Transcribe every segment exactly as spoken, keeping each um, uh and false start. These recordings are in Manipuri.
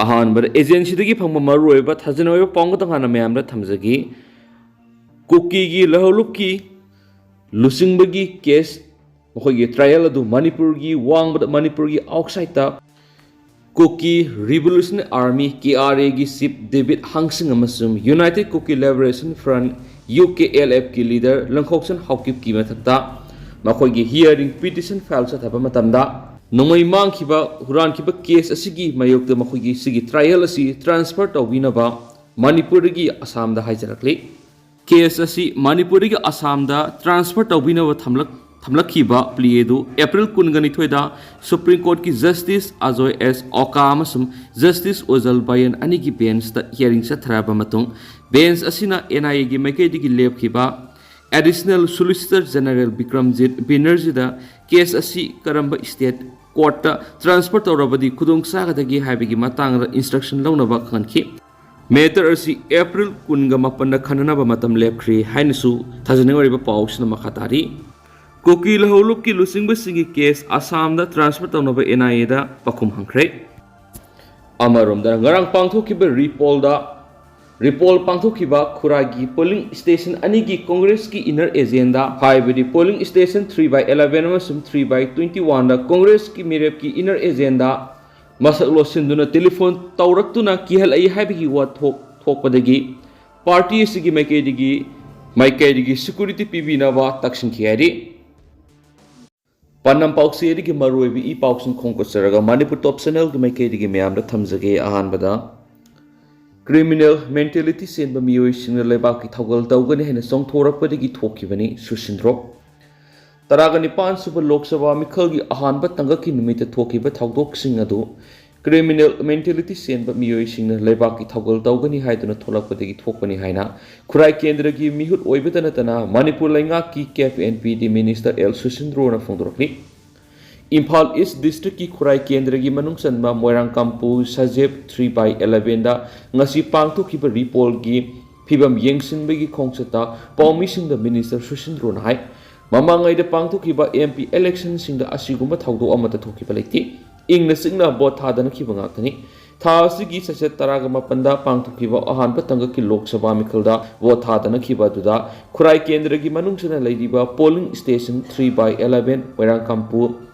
ꯑꯍꯥꯟꯕꯗ ꯑꯦꯖꯦꯟꯁꯤꯗꯒꯤ ꯐꯪꯕ ꯃꯔꯨꯑꯣꯏꯕ ꯊꯥꯖꯤꯟ ꯑꯣꯏꯕ ꯄꯥꯎ ꯈꯛꯇꯪ ꯍꯥꯟꯅ ꯃꯌꯥꯝꯗ ꯊꯝꯖꯒꯦ꯫ ꯀꯨꯀꯤꯒꯤ ꯂꯧꯍꯧꯂꯨꯞꯀꯤ ꯂꯨꯆꯤꯡꯕꯒꯤ ꯀꯦꯁ ꯃꯈꯣꯏꯒꯤ ꯇ꯭ꯔꯥꯏꯌꯦꯜ ꯑꯗꯨ ꯃꯅꯤꯄꯨꯔꯒꯤ ꯋꯥꯡꯃꯗ, ꯃꯅꯤꯄꯨꯔꯒꯤ ꯑꯥꯎꯠꯁꯥꯏꯠꯇ Kuki revolutionary army, K R ꯑꯦꯒꯤ ꯆꯤꯐ ꯗꯦꯕꯤꯠ ꯍꯥꯡꯁꯤꯡ ꯑꯃꯁꯨꯡ united Kuki liberation front, U K L ꯑꯦꯐꯀꯤ ꯂꯤꯗꯔ ꯂꯪꯈꯣꯛꯆꯟ ꯍꯥꯎꯀꯤꯞꯀꯤ ꯃꯊꯛꯇ ꯃꯈꯣꯏꯒꯤ ꯍꯤꯌꯔꯤꯡ ꯄꯤꯇꯤꯁꯟ ꯐꯥꯏꯜ ꯆꯠꯊꯕ ꯃꯇꯝꯗ, ꯅꯣꯡꯃꯩ ꯃꯥꯡꯈꯤꯕ, ꯍꯨꯔꯥꯟꯈꯤꯕ ꯀꯦꯁ ꯑꯁꯤꯒꯤ ꯃꯥꯌꯣꯛꯇ ꯃꯈꯣꯏꯒꯤ ꯁꯤꯒꯤ ꯇ꯭ꯔꯥꯏꯌꯦꯜ ꯑꯁꯤ ꯇ꯭ꯔꯥꯟꯁꯐꯔ ꯇꯧꯕꯤꯅꯕ ꯃꯅꯤꯄꯨꯔꯗꯒꯤ ꯑꯁꯥꯝꯗ ꯍꯥꯏꯖꯔꯛꯂꯤ꯫ ꯀꯦꯁ ꯑꯁꯤ ꯃꯅꯤꯄꯨꯔꯗꯒꯤ ꯑꯁꯥꯝꯗ ꯇ꯭ꯔꯥꯟꯁꯐꯔ ꯇꯧꯕꯤꯅꯕ ꯊꯝꯂꯛ-, ꯊꯝꯂꯛꯈꯤꯕ ꯄ꯭ꯂꯤ ꯑꯗꯨ ꯑꯦꯄ꯭ꯔꯤꯜ ꯀꯨꯟꯒ ꯅꯤꯊꯣꯏꯗ ꯁꯨꯄ꯭ꯔꯤꯝ ꯀꯣꯔꯠꯀꯤ ꯖꯁꯇꯤꯁ ꯑꯖꯣꯏ ꯑꯦꯁ ꯑꯣꯀꯥ ꯑꯃꯁꯨꯡ ꯖꯁꯇꯤꯁ ꯎꯖꯜ ꯕꯌꯟ ꯑꯅꯤꯒꯤ ꯕꯦꯟꯁꯇ ꯍꯤꯌꯔꯤꯡ ꯆꯠꯊꯔꯕ ꯃꯇꯨꯡ, ꯕꯦꯟꯁ ꯑꯁꯤꯅ ꯑꯦꯟ ꯑꯥꯏ ꯑꯦꯒꯤ ꯃꯥꯏꯀꯩꯗꯒꯤ ꯂꯦꯞꯈꯤꯕ ꯑꯦꯗꯤꯁꯅꯦꯜ ꯁꯣꯂꯤꯁꯤꯇꯔ ꯖꯦꯅꯔꯦꯜ ꯕꯤꯀ꯭ꯔꯝꯖꯤꯠ ꯕꯦꯅꯔꯖꯤꯗ ꯀꯦꯁ ꯑꯁꯤ ꯀꯔꯝꯕ ꯁ꯭ꯇꯦꯠ ꯀꯣꯔꯠꯇ ꯇ꯭ꯔꯥꯟꯁꯐꯔ ꯇꯧꯔꯕꯗꯤ ꯈꯨꯗꯣꯡ ꯆꯥꯒꯗꯒꯦ ꯍꯥꯏꯕꯒꯤ ꯃꯇꯥꯡꯗ ꯏꯟꯁꯇ꯭ꯔꯛꯁꯟ ꯂꯧꯅꯕ ꯈꯪꯍꯟꯈꯤ꯫ ꯃꯦꯇꯔ ꯑꯁꯤ ꯑꯦꯄ꯭ꯔꯤꯜ ꯀꯨꯟꯒ ꯃꯥꯄꯟꯗ ꯈꯟꯅꯅꯕ ꯃꯇꯝ ꯂꯦꯞꯈ꯭ꯔꯦ ꯍꯥꯏꯅꯁꯨ ꯊꯥꯖꯅꯤꯡꯉꯥꯏ ꯑꯣꯏꯔꯤꯕ ꯄꯥꯎꯁꯤꯅ ꯃꯈꯥ ꯇꯥꯔꯤ꯫ ꯀꯨꯀꯤ ꯂꯧꯍꯧꯂꯨꯞꯀꯤ ꯂꯨꯆꯤꯡꯕꯁꯤꯡꯒꯤ ꯀꯦꯁ ꯑꯁꯥꯝꯗ ꯇ꯭ꯔꯥꯟꯁꯐꯔ ꯇꯧꯅꯕ ꯑꯦꯟ ꯑꯥꯏ ꯑꯦꯗ ꯄꯥꯎꯈꯨꯝ ꯍꯪꯈ꯭ꯔꯦ꯫ ꯑꯃꯔꯣꯝꯗ, ꯉꯔꯥꯡ ꯄꯥꯡꯊꯣꯛꯈꯤꯕ ꯔꯤꯄꯣꯜꯗ, ꯔꯤꯄꯣꯜ ꯄꯥꯡꯊꯣꯛꯈꯤꯕ ꯈꯨꯔꯥꯏꯒꯤ ꯄꯣꯂꯤꯡ ꯁ꯭ꯇꯦꯁꯟ ꯑꯅꯤꯒꯤ ꯀꯣꯡꯒ꯭ꯔꯦꯁꯀꯤ ꯏꯟꯅꯔ ꯑꯦꯖꯦꯟꯗꯥ, ꯍꯥꯏꯕꯗꯤ polling station three by eleven ꯑꯃꯁꯨꯡ three by twenty oneꯗ ꯀꯣꯡꯒ꯭ꯔꯦꯁꯀꯤ ꯃꯤꯔꯦꯞꯀꯤ ꯏꯟꯅꯔ ꯑꯦꯖꯦꯟꯗꯥ ꯃꯁꯛ ꯂꯣꯠꯁꯤꯟꯗꯨꯅ ꯇꯦꯂꯤꯐꯣꯟ ꯇꯧꯔꯛꯇꯨꯅ ꯀꯤꯍꯜꯂꯛꯏ ꯍꯥꯏꯕꯒꯤ ꯋꯥ ꯊꯣꯛ-, ꯊꯣꯛꯄꯗꯒꯤ ꯄꯥꯔꯇꯤ ꯑꯁꯤꯒꯤ ꯃꯥꯏꯀꯩꯗꯒꯤ, ꯃꯥꯏꯀꯩꯗꯒꯤ ꯁꯦꯀ꯭ꯌꯨꯔꯤꯇꯤ ꯄꯤꯕꯤꯅꯕ ꯇꯛꯁꯤꯟꯈꯤ ꯍꯥꯏꯔꯤ꯫ ꯄꯥꯟꯗꯝ ꯄꯥꯎꯆꯦꯗꯒꯤ ꯃꯔꯨꯑꯣꯏꯕ ꯏ ꯄꯥꯎꯁꯤꯡ ꯈꯣꯝꯒꯠꯆꯔꯒ ꯃꯅꯤꯄꯨꯔ ꯇꯣꯞ ꯆꯦꯅꯦꯜꯒꯤ ꯃꯥꯏꯀꯩꯗꯒꯤ ꯃꯌꯥꯝꯗ ꯊꯝꯖꯒꯦ꯫ ꯑꯍꯥꯟꯕꯗ, ꯀ꯭ꯔꯤꯃꯤꯅꯦꯜ ꯃꯦꯟꯇꯦꯂꯤꯇꯤ ꯆꯦꯟꯕ ꯃꯤꯑꯣꯏꯁꯤꯡꯅ ꯂꯩꯕꯥꯛꯀꯤ ꯊꯧꯒꯜ ꯇꯧꯒꯅꯤ ꯍꯥꯏꯅ ꯆꯣꯡꯊꯣꯔꯛꯄꯗꯒꯤ ꯊꯣꯛꯈꯤꯕꯅꯤ ꯁꯨꯁꯤꯟꯗ꯭ꯔꯣ꯫ ꯇꯔꯥꯒ ꯅꯤꯄꯥꯟ ꯁꯨꯕ ꯂꯣꯛ ꯁꯚꯥ ꯃꯤꯈꯜꯒꯤ ꯑꯍꯥꯟꯕ ꯇꯥꯡꯀꯛꯀꯤ ꯅꯨꯃꯤꯠꯇ ꯊꯣꯛꯈꯤꯕ ꯊꯧꯗꯣꯛꯁꯤꯡ ꯑꯗꯨ ꯀ꯭ꯔꯤꯃꯤꯅꯦꯜ ꯃꯦꯟꯇꯦꯂꯤꯇꯤ ꯆꯦꯟꯕ ꯃꯤꯑꯣꯏꯁꯤꯡꯅ ꯂꯩꯕꯥꯛꯀꯤ ꯊꯧꯒꯜ ꯇꯧꯒꯅꯤ ꯍꯥꯏꯗꯨꯅ ꯊꯣꯛꯂꯛꯄꯗꯒꯤ ꯊꯣꯛꯄꯅꯤ ꯍꯥꯏꯅ ꯈꯨꯔꯥꯏ ꯀꯦꯟꯗ꯭ꯔꯒꯤ ꯃꯤꯍꯨꯠ ꯑꯣꯏꯕꯇ ꯅꯠꯇꯅ ꯃꯅꯤꯄꯨꯔ ꯂꯩꯉꯥꯛꯀꯤ ꯀꯦꯞ ꯑꯦꯟ ꯄꯤ ꯗꯤ ꯃꯤꯅꯤꯁꯇꯔ ꯑꯦꯜ ꯁꯨꯁꯤꯟꯗ꯭ꯔꯣꯅ ꯐꯣꯡꯗꯣꯔꯛꯂꯤ꯫ ꯏꯝꯐꯥꯜ ꯏꯁ ꯗꯤꯁꯇ꯭ꯔꯤꯛꯀꯤ ꯈꯨꯔꯥꯏ ꯀꯦꯟꯗ꯭ꯔꯒꯤ ꯃꯅꯨꯡ ꯆꯟꯕ ꯃꯣꯏꯔꯥꯡꯀꯝꯄꯨ ꯁꯖꯦꯞ three by elevenꯗ ꯉꯁꯤ ꯄꯥꯡꯊꯣꯛꯈꯤꯕ ꯔꯤꯄꯣꯜꯒꯤ ꯐꯤꯕꯝ ꯌꯦꯡꯁꯤꯟꯕꯒꯤ ꯈꯣꯡꯆꯠꯇ ꯄꯥꯎꯃꯤꯁꯤꯡꯗ ꯃꯤꯅꯤꯁꯇꯔ ꯁꯨꯁꯤꯟꯗ꯭ꯔꯣꯅ ꯍꯥꯏ, ꯃꯃꯥꯡꯉꯩꯗ ꯄꯥꯡꯊꯣꯛꯈꯤꯕ ꯑꯦꯝ ꯄꯤ ꯏꯂꯦꯛꯁꯟꯁꯤꯡꯗ ꯑꯁꯤꯒꯨꯝꯕ ꯊꯧꯗꯣꯛ ꯑꯃꯠꯇ ꯊꯣꯛꯈꯤꯕ ꯂꯩꯇꯦ꯫ ꯏꯪꯅ ꯆꯤꯛꯅ ꯚꯣꯠ ꯊꯥꯗꯅꯈꯤꯕ ꯉꯥꯛꯇꯅꯤ꯫ ꯊꯥ ꯑꯁꯤꯒꯤ ꯆꯩꯆꯠ ꯇꯔꯥꯒ ꯃꯥꯄꯟꯗ ꯄꯥꯡꯊꯣꯛꯈꯤꯕ ꯑꯍꯥꯟꯕ ꯇꯥꯡꯀꯛꯀꯤ ꯂꯣꯛ ꯁꯚꯥ ꯃꯤꯈꯜꯗ ꯚꯣꯠ ꯊꯥꯗꯅꯈꯤꯕ ꯑꯗꯨꯗ ꯈꯨꯔꯥꯏ ꯀꯦꯟꯗ꯭ꯔꯒꯤ ꯃꯅꯨꯡ ꯆꯟꯅ ꯂꯩꯔꯤꯕ polling station three by eleven ꯃꯣꯏꯔꯥꯡꯀꯥꯝꯄꯨ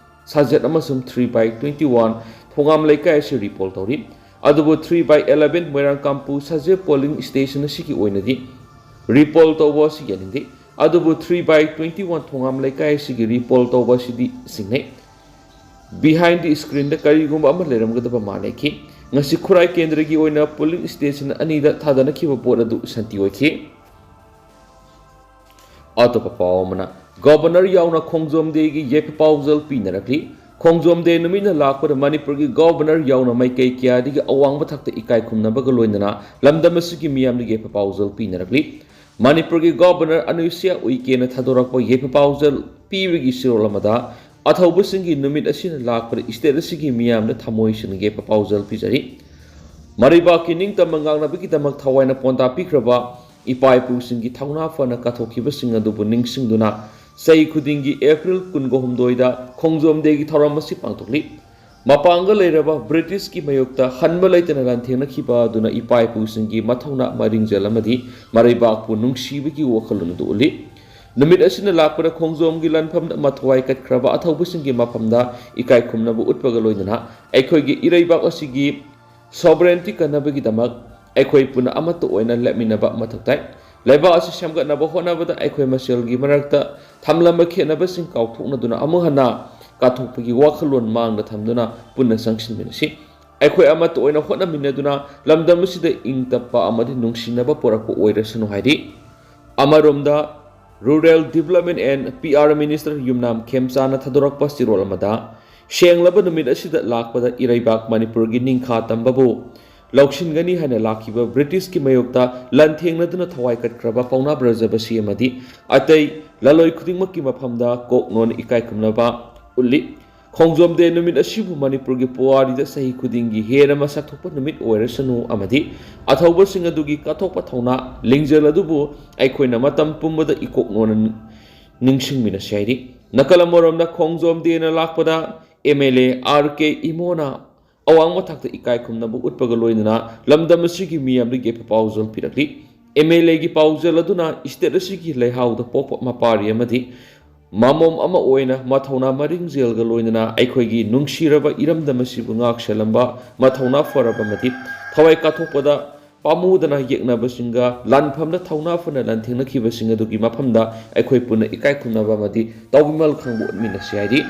ꯁꯥꯖꯦꯠ ꯑꯃꯁꯨꯡ three by twenty one ꯊꯣꯉꯥꯝ ꯂꯩꯀꯥꯏ ꯑꯁꯤ ꯔꯤꯄꯣꯜ ꯇꯧꯔꯤ꯫ ꯑꯗꯨꯕꯨ three by eleven ꯃꯣꯏꯔꯥꯡꯀꯥꯝꯄꯨ ꯁꯥꯖꯦꯠ polling station ꯑꯁꯤꯒꯤ ꯑꯣꯏꯅꯗꯤ ꯔꯤꯄꯣꯜ ꯇꯧꯕ ꯑꯁꯤ ꯌꯥꯅꯤꯡꯗꯦ꯫ ꯑꯗꯨꯕꯨ three by twenty one ꯊꯣꯉꯥꯝ ꯂꯩꯀꯥꯏ ꯑꯁꯤꯒꯤ ꯔꯤꯄꯣꯜ ꯇꯧꯕ ꯑꯁꯤꯗꯤ ꯆꯤꯡꯅꯩ꯫ Behind the screenꯗ ꯀꯔꯤꯒꯨꯝꯕ ꯑꯃ ꯂꯩꯔꯝꯒꯗꯕ ꯃꯥꯟꯅꯈꯤ꯫ ꯉꯁꯤ ꯈꯨꯔꯥꯏ ꯀꯦꯟꯗ꯭ꯔꯒꯤ ꯑꯣꯏꯅ polling station ꯑꯅꯤꯗ ꯊꯥꯗꯅꯈꯤꯕ ꯚꯣꯠ ꯑꯗꯨ ꯁꯥꯟꯇꯤ ꯑꯣꯏꯈꯤ꯫ ꯑꯇꯣꯞꯄ ꯄꯥꯎ ꯑꯃꯅ, Governor ꯌꯥꯎꯅ ꯈꯣꯡꯖꯣꯝ Dayꯒꯤ ꯌꯥꯏꯐ ꯄꯥꯎꯖꯦꯜ ꯄꯤꯅꯔꯛꯂꯤ꯫ ꯈꯣꯡꯖꯣꯝ Day ꯅꯨꯃꯤꯠꯅ ꯂꯥꯛꯄꯗ ꯃꯅꯤꯄꯨꯔꯒꯤ Governor ꯌꯥꯎꯅ ꯃꯥꯏꯀꯩ ꯀꯌꯥꯗꯒꯤ ꯑꯋꯥꯡꯕ ꯊꯥꯛꯇ ꯏꯀꯥꯏ ꯈꯨꯝꯅꯕꯒ ꯂꯣꯏꯅꯅ ꯂꯝꯗꯝ ꯑꯁꯤꯒꯤ ꯃꯤꯌꯥꯝꯗ ꯌꯥꯏꯐ ꯄꯥꯎꯖꯦꯜ ꯄꯤꯅꯔꯛꯂꯤ꯫ ꯃꯅꯤꯄꯨꯔꯒꯤ Governor ꯑꯅꯨꯁ꯭ꯌꯥ ꯎꯏꯀꯦꯅ ꯊꯥꯗꯣꯔꯛꯄ ꯌꯥꯏꯐ ꯄꯥꯎꯖꯦꯜ ꯄꯤꯕꯒꯤ ꯆꯦꯔꯣꯜ ꯑꯃꯗ, ꯑꯊꯧꯕꯁꯤꯡꯒꯤ ꯅꯨꯃꯤꯠ ꯑꯁꯤꯅ ꯂꯥꯛꯄꯗ state ꯑꯁꯤꯒꯤ ꯃꯤꯌꯥꯝꯗ ꯊꯃꯣꯏ ꯁꯦꯡꯅ ꯌꯥꯏꯐ ꯄꯥꯎꯖꯦꯜ ꯄꯤꯖꯔꯤ꯫ ꯃꯔꯩꯕꯥꯛꯀꯤ ꯅꯤꯡꯇꯝꯕ ꯉꯥꯛꯅꯕꯒꯤꯗꯃꯛ ꯊꯋꯥꯏꯅ ꯄꯣꯟꯗꯥ ꯄꯤꯈ꯭ꯔꯕ ꯏꯄꯥ ꯏꯄꯨꯁꯤꯡꯒꯤ ꯊꯧꯅꯥ ꯐꯅ ꯀꯠꯊꯣꯛꯈꯤꯕꯁꯤꯡ ꯑꯗꯨꯕꯨ ꯅꯤꯡꯁꯤꯡꯗꯨꯅ ꯆꯍꯤ ꯈꯨꯗꯤꯡꯒꯤ April ꯀꯨꯟꯒ ꯍꯨꯝꯗꯣꯏꯗ ꯈꯣꯡꯖꯣꯝ Dayꯒꯤ ꯊꯧꯔꯝ ꯑꯁꯤ ꯄꯥꯡꯊꯣꯛꯂꯤ꯫ ꯃꯄꯥꯡꯒꯜ ꯂꯩꯔꯕ Britishꯀꯤ ꯃꯥꯌꯣꯛꯇ ꯍꯟꯕ ꯂꯩꯇꯅ ꯂꯥꯟꯊꯦꯡꯅꯈꯤꯕ ꯑꯗꯨꯅ ꯏꯄꯥ ꯏꯄꯨꯁꯤꯡꯒꯤ ꯃꯊꯧꯅꯥ, ꯃꯔꯤꯡꯖꯦꯜ ꯑꯃꯗꯤ ꯃꯔꯩꯕꯥꯛꯄꯨ ꯅꯨꯡꯁꯤꯕꯒꯤ ꯋꯥꯈꯜꯂꯣꯟ ꯑꯗꯨ ꯎꯠꯂꯤ꯫ ꯅꯨꯃꯤꯠ ꯑꯁꯤꯅ ꯂꯥꯛꯄꯗ ꯈꯣꯡꯖꯣꯝꯒꯤ ꯂꯥꯟꯐꯝꯗ ꯑꯃ ꯊꯋꯥꯏ ꯀꯠꯈ꯭ꯔꯕ ꯑꯊꯧꯕꯁꯤꯡꯒꯤ ꯃꯐꯝꯗ ꯏꯀꯥꯏ ꯈꯨꯝꯅꯕ ꯎꯠꯄꯒ ꯂꯣꯏꯅꯅ ꯑꯩꯈꯣꯏꯒꯤ ꯏꯔꯩꯕꯥꯛ ꯑꯁꯤꯒꯤ sovereignty ꯀꯟꯅꯕꯒꯤꯗꯃꯛ ꯑꯩꯈꯣꯏ ꯄꯨꯟꯅ ꯑꯃꯠꯇ ꯑꯣꯏꯅ ꯂꯦꯞꯃꯤꯟꯅꯕ ꯃꯊꯧ ꯇꯥꯏ꯫ ꯂꯩꯕꯥꯛ ꯑꯁꯤ ꯁꯦꯝꯒꯠꯅꯕ ꯍꯣꯠꯅꯕꯗ ꯑꯩꯈꯣꯏ ꯃꯁꯦꯜꯒꯤ ꯃꯔꯛꯇ ꯊꯝꯂꯝꯕ ꯈꯦꯠꯅꯕꯁꯤꯡ ꯀꯥꯎꯊꯣꯛꯅꯗꯨꯅ ꯑꯃꯨꯛ ꯍꯟꯅ ꯀꯠꯊꯣꯛꯄꯒꯤ ꯋꯥꯈꯜꯂꯣꯟ ꯃꯥꯡꯗ ꯊꯝꯗꯨꯅ ꯄꯨꯟꯅ ꯆꯪꯁꯤꯟꯃꯤꯟꯅꯁꯤ꯫ ꯑꯩꯈꯣꯏ ꯑꯃꯠꯇ ꯑꯣꯏꯅ ꯍꯣꯠꯅꯃꯤꯟꯅꯗꯨꯅ ꯂꯝꯗꯝ ꯑꯁꯤꯗ ꯏꯪ ꯇꯞꯄ ꯑꯃꯗꯤ ꯅꯨꯡꯁꯤꯅꯕ ꯄꯨꯔꯛꯄ ꯑꯣꯏꯔꯁꯅꯨ ꯍꯥꯏꯔꯤ꯫ ꯑꯃꯔꯣꯝꯗ, Rural Development and P R Minister ꯌꯨꯝꯅꯥꯝ ꯈꯦꯝꯆꯥꯅ ꯊꯥꯗꯣꯔꯛꯄ ꯆꯦꯔꯣꯜ ꯑꯃꯗ, ꯁꯦꯡꯂꯕ ꯅꯨꯃꯤꯠ ꯑꯁꯤꯗ ꯂꯥꯛꯄꯗ ꯏꯔꯩꯕꯥꯛ ꯃꯅꯤꯄꯨꯔꯒꯤ ꯅꯤꯡꯈꯥ ꯇꯝꯕꯕꯨ ꯂꯧꯁꯤꯟꯒꯅꯤ ꯍꯥꯏꯅ ꯂꯥꯛꯈꯤꯕ Britishꯀꯤ ꯃꯥꯌꯣꯛꯇ ꯂꯥꯟꯊꯦꯡꯅꯗꯨꯅ ꯊꯋꯥꯏ ꯀꯠꯈ꯭ꯔꯕ ꯄꯥꯎꯅꯥ ꯕ꯭ꯔꯖꯕꯥꯁꯤ ꯑꯃꯗꯤ ꯑꯇꯩ ꯂꯂꯣꯏ ꯈꯨꯗꯤꯡꯃꯛꯀꯤ ꯃꯐꯝꯗ ꯀꯣꯛꯅꯣꯟ ꯏꯀꯥꯏ ꯈꯨꯝꯅꯕ ꯎꯠꯂꯤ꯫ ꯈꯣꯡꯖꯣꯝ Day ꯅꯨꯃꯤꯠ ꯑꯁꯤꯕꯨ ꯃꯅꯤꯄꯨꯔꯒꯤ ꯄꯨꯋꯥꯔꯤꯗ ꯆꯍꯤ ꯈꯨꯗꯤꯡꯒꯤ ꯍꯦꯟꯅ ꯃꯁꯛ ꯊꯣꯛꯄ ꯅꯨꯃꯤꯠ ꯑꯣꯏꯔꯁꯅꯨ ꯑꯃꯗꯤ ꯑꯊꯧꯕꯁꯤꯡ ꯑꯗꯨꯒꯤ ꯀꯠꯊꯣꯛꯄ ꯊꯧꯅꯥ, ꯂꯤꯡꯖꯦꯜ ꯑꯗꯨꯕꯨ ꯑꯩꯈꯣꯏꯅ ꯃꯇꯝ ꯄꯨꯝꯕꯗ ꯏꯀꯣꯛ ꯅꯣꯟꯅ ꯅꯤꯡꯁꯤꯡꯃꯤꯟꯅꯁꯤ ꯍꯥꯏꯔꯤ꯫ ꯅꯥꯀꯜ ꯑꯃꯔꯣꯝꯗ, ꯈꯣꯡꯖꯣꯝ Dayꯅ ꯂꯥꯛꯄꯗ M L A R K ꯏꯃꯣꯅ ꯑꯋꯥꯡꯕ ꯊꯥꯛꯇ ꯏꯀꯥꯏ ꯈꯨꯝꯅꯕ ꯎꯠꯄꯒ ꯂꯣꯏꯅꯅ ꯂꯝꯗꯝ ꯑꯁꯤꯒꯤ ꯃꯤꯌꯥꯝꯗ ꯌꯥꯏꯐ ꯄꯥꯎꯖꯦꯜ ꯄꯤꯔꯛꯂꯤ꯫ ꯑꯦꯝ ꯑꯦꯜ ꯑꯦꯒꯤ ꯄꯥꯎꯖꯦꯜ ꯑꯗꯨꯅ ꯏꯁꯇꯦꯠ ꯑꯁꯤꯒꯤ ꯂꯩꯍꯥꯎꯗ ꯄꯣꯛꯄ ꯃꯄꯥꯔꯤ ꯑꯃꯗꯤ ꯃꯃꯣꯝ ꯑꯃ ꯑꯣꯏꯅ ꯃꯊꯧꯅꯥ ꯃꯔꯤꯡꯖꯦꯜꯒ ꯂꯣꯏꯅꯅ ꯑꯩꯈꯣꯏꯒꯤ ꯅꯨꯡꯁꯤꯔꯕ ꯏꯔꯝꯗꯝ ꯑꯁꯤꯕꯨ ꯉꯥꯛ ꯁꯦꯜꯂꯝꯕ ꯃꯊꯧꯅꯥ ꯐꯔꯕ ꯑꯃꯗꯤ ꯊꯋꯥꯏ ꯀꯠꯊꯣꯛꯄꯗ ꯄꯥꯝꯃꯨꯗꯅ ꯌꯦꯛꯅꯕꯁꯤꯡꯒ ꯂꯥꯟꯐꯝꯗ ꯊꯧꯅꯥ ꯐꯅ ꯂꯥꯟꯊꯦꯡꯅꯈꯤꯕꯁꯤꯡ ꯑꯗꯨꯒꯤ ꯃꯐꯝꯗ ꯑꯩꯈꯣꯏ ꯄꯨꯟꯅ ꯏꯀꯥꯏ ꯈꯨꯝꯅꯕ ꯑꯃꯗꯤ ꯇꯥꯎꯕꯤꯃꯜ ꯈꯪꯕ ꯎꯠꯃꯤꯟꯅꯁꯤ ꯍꯥꯏꯔꯤ꯫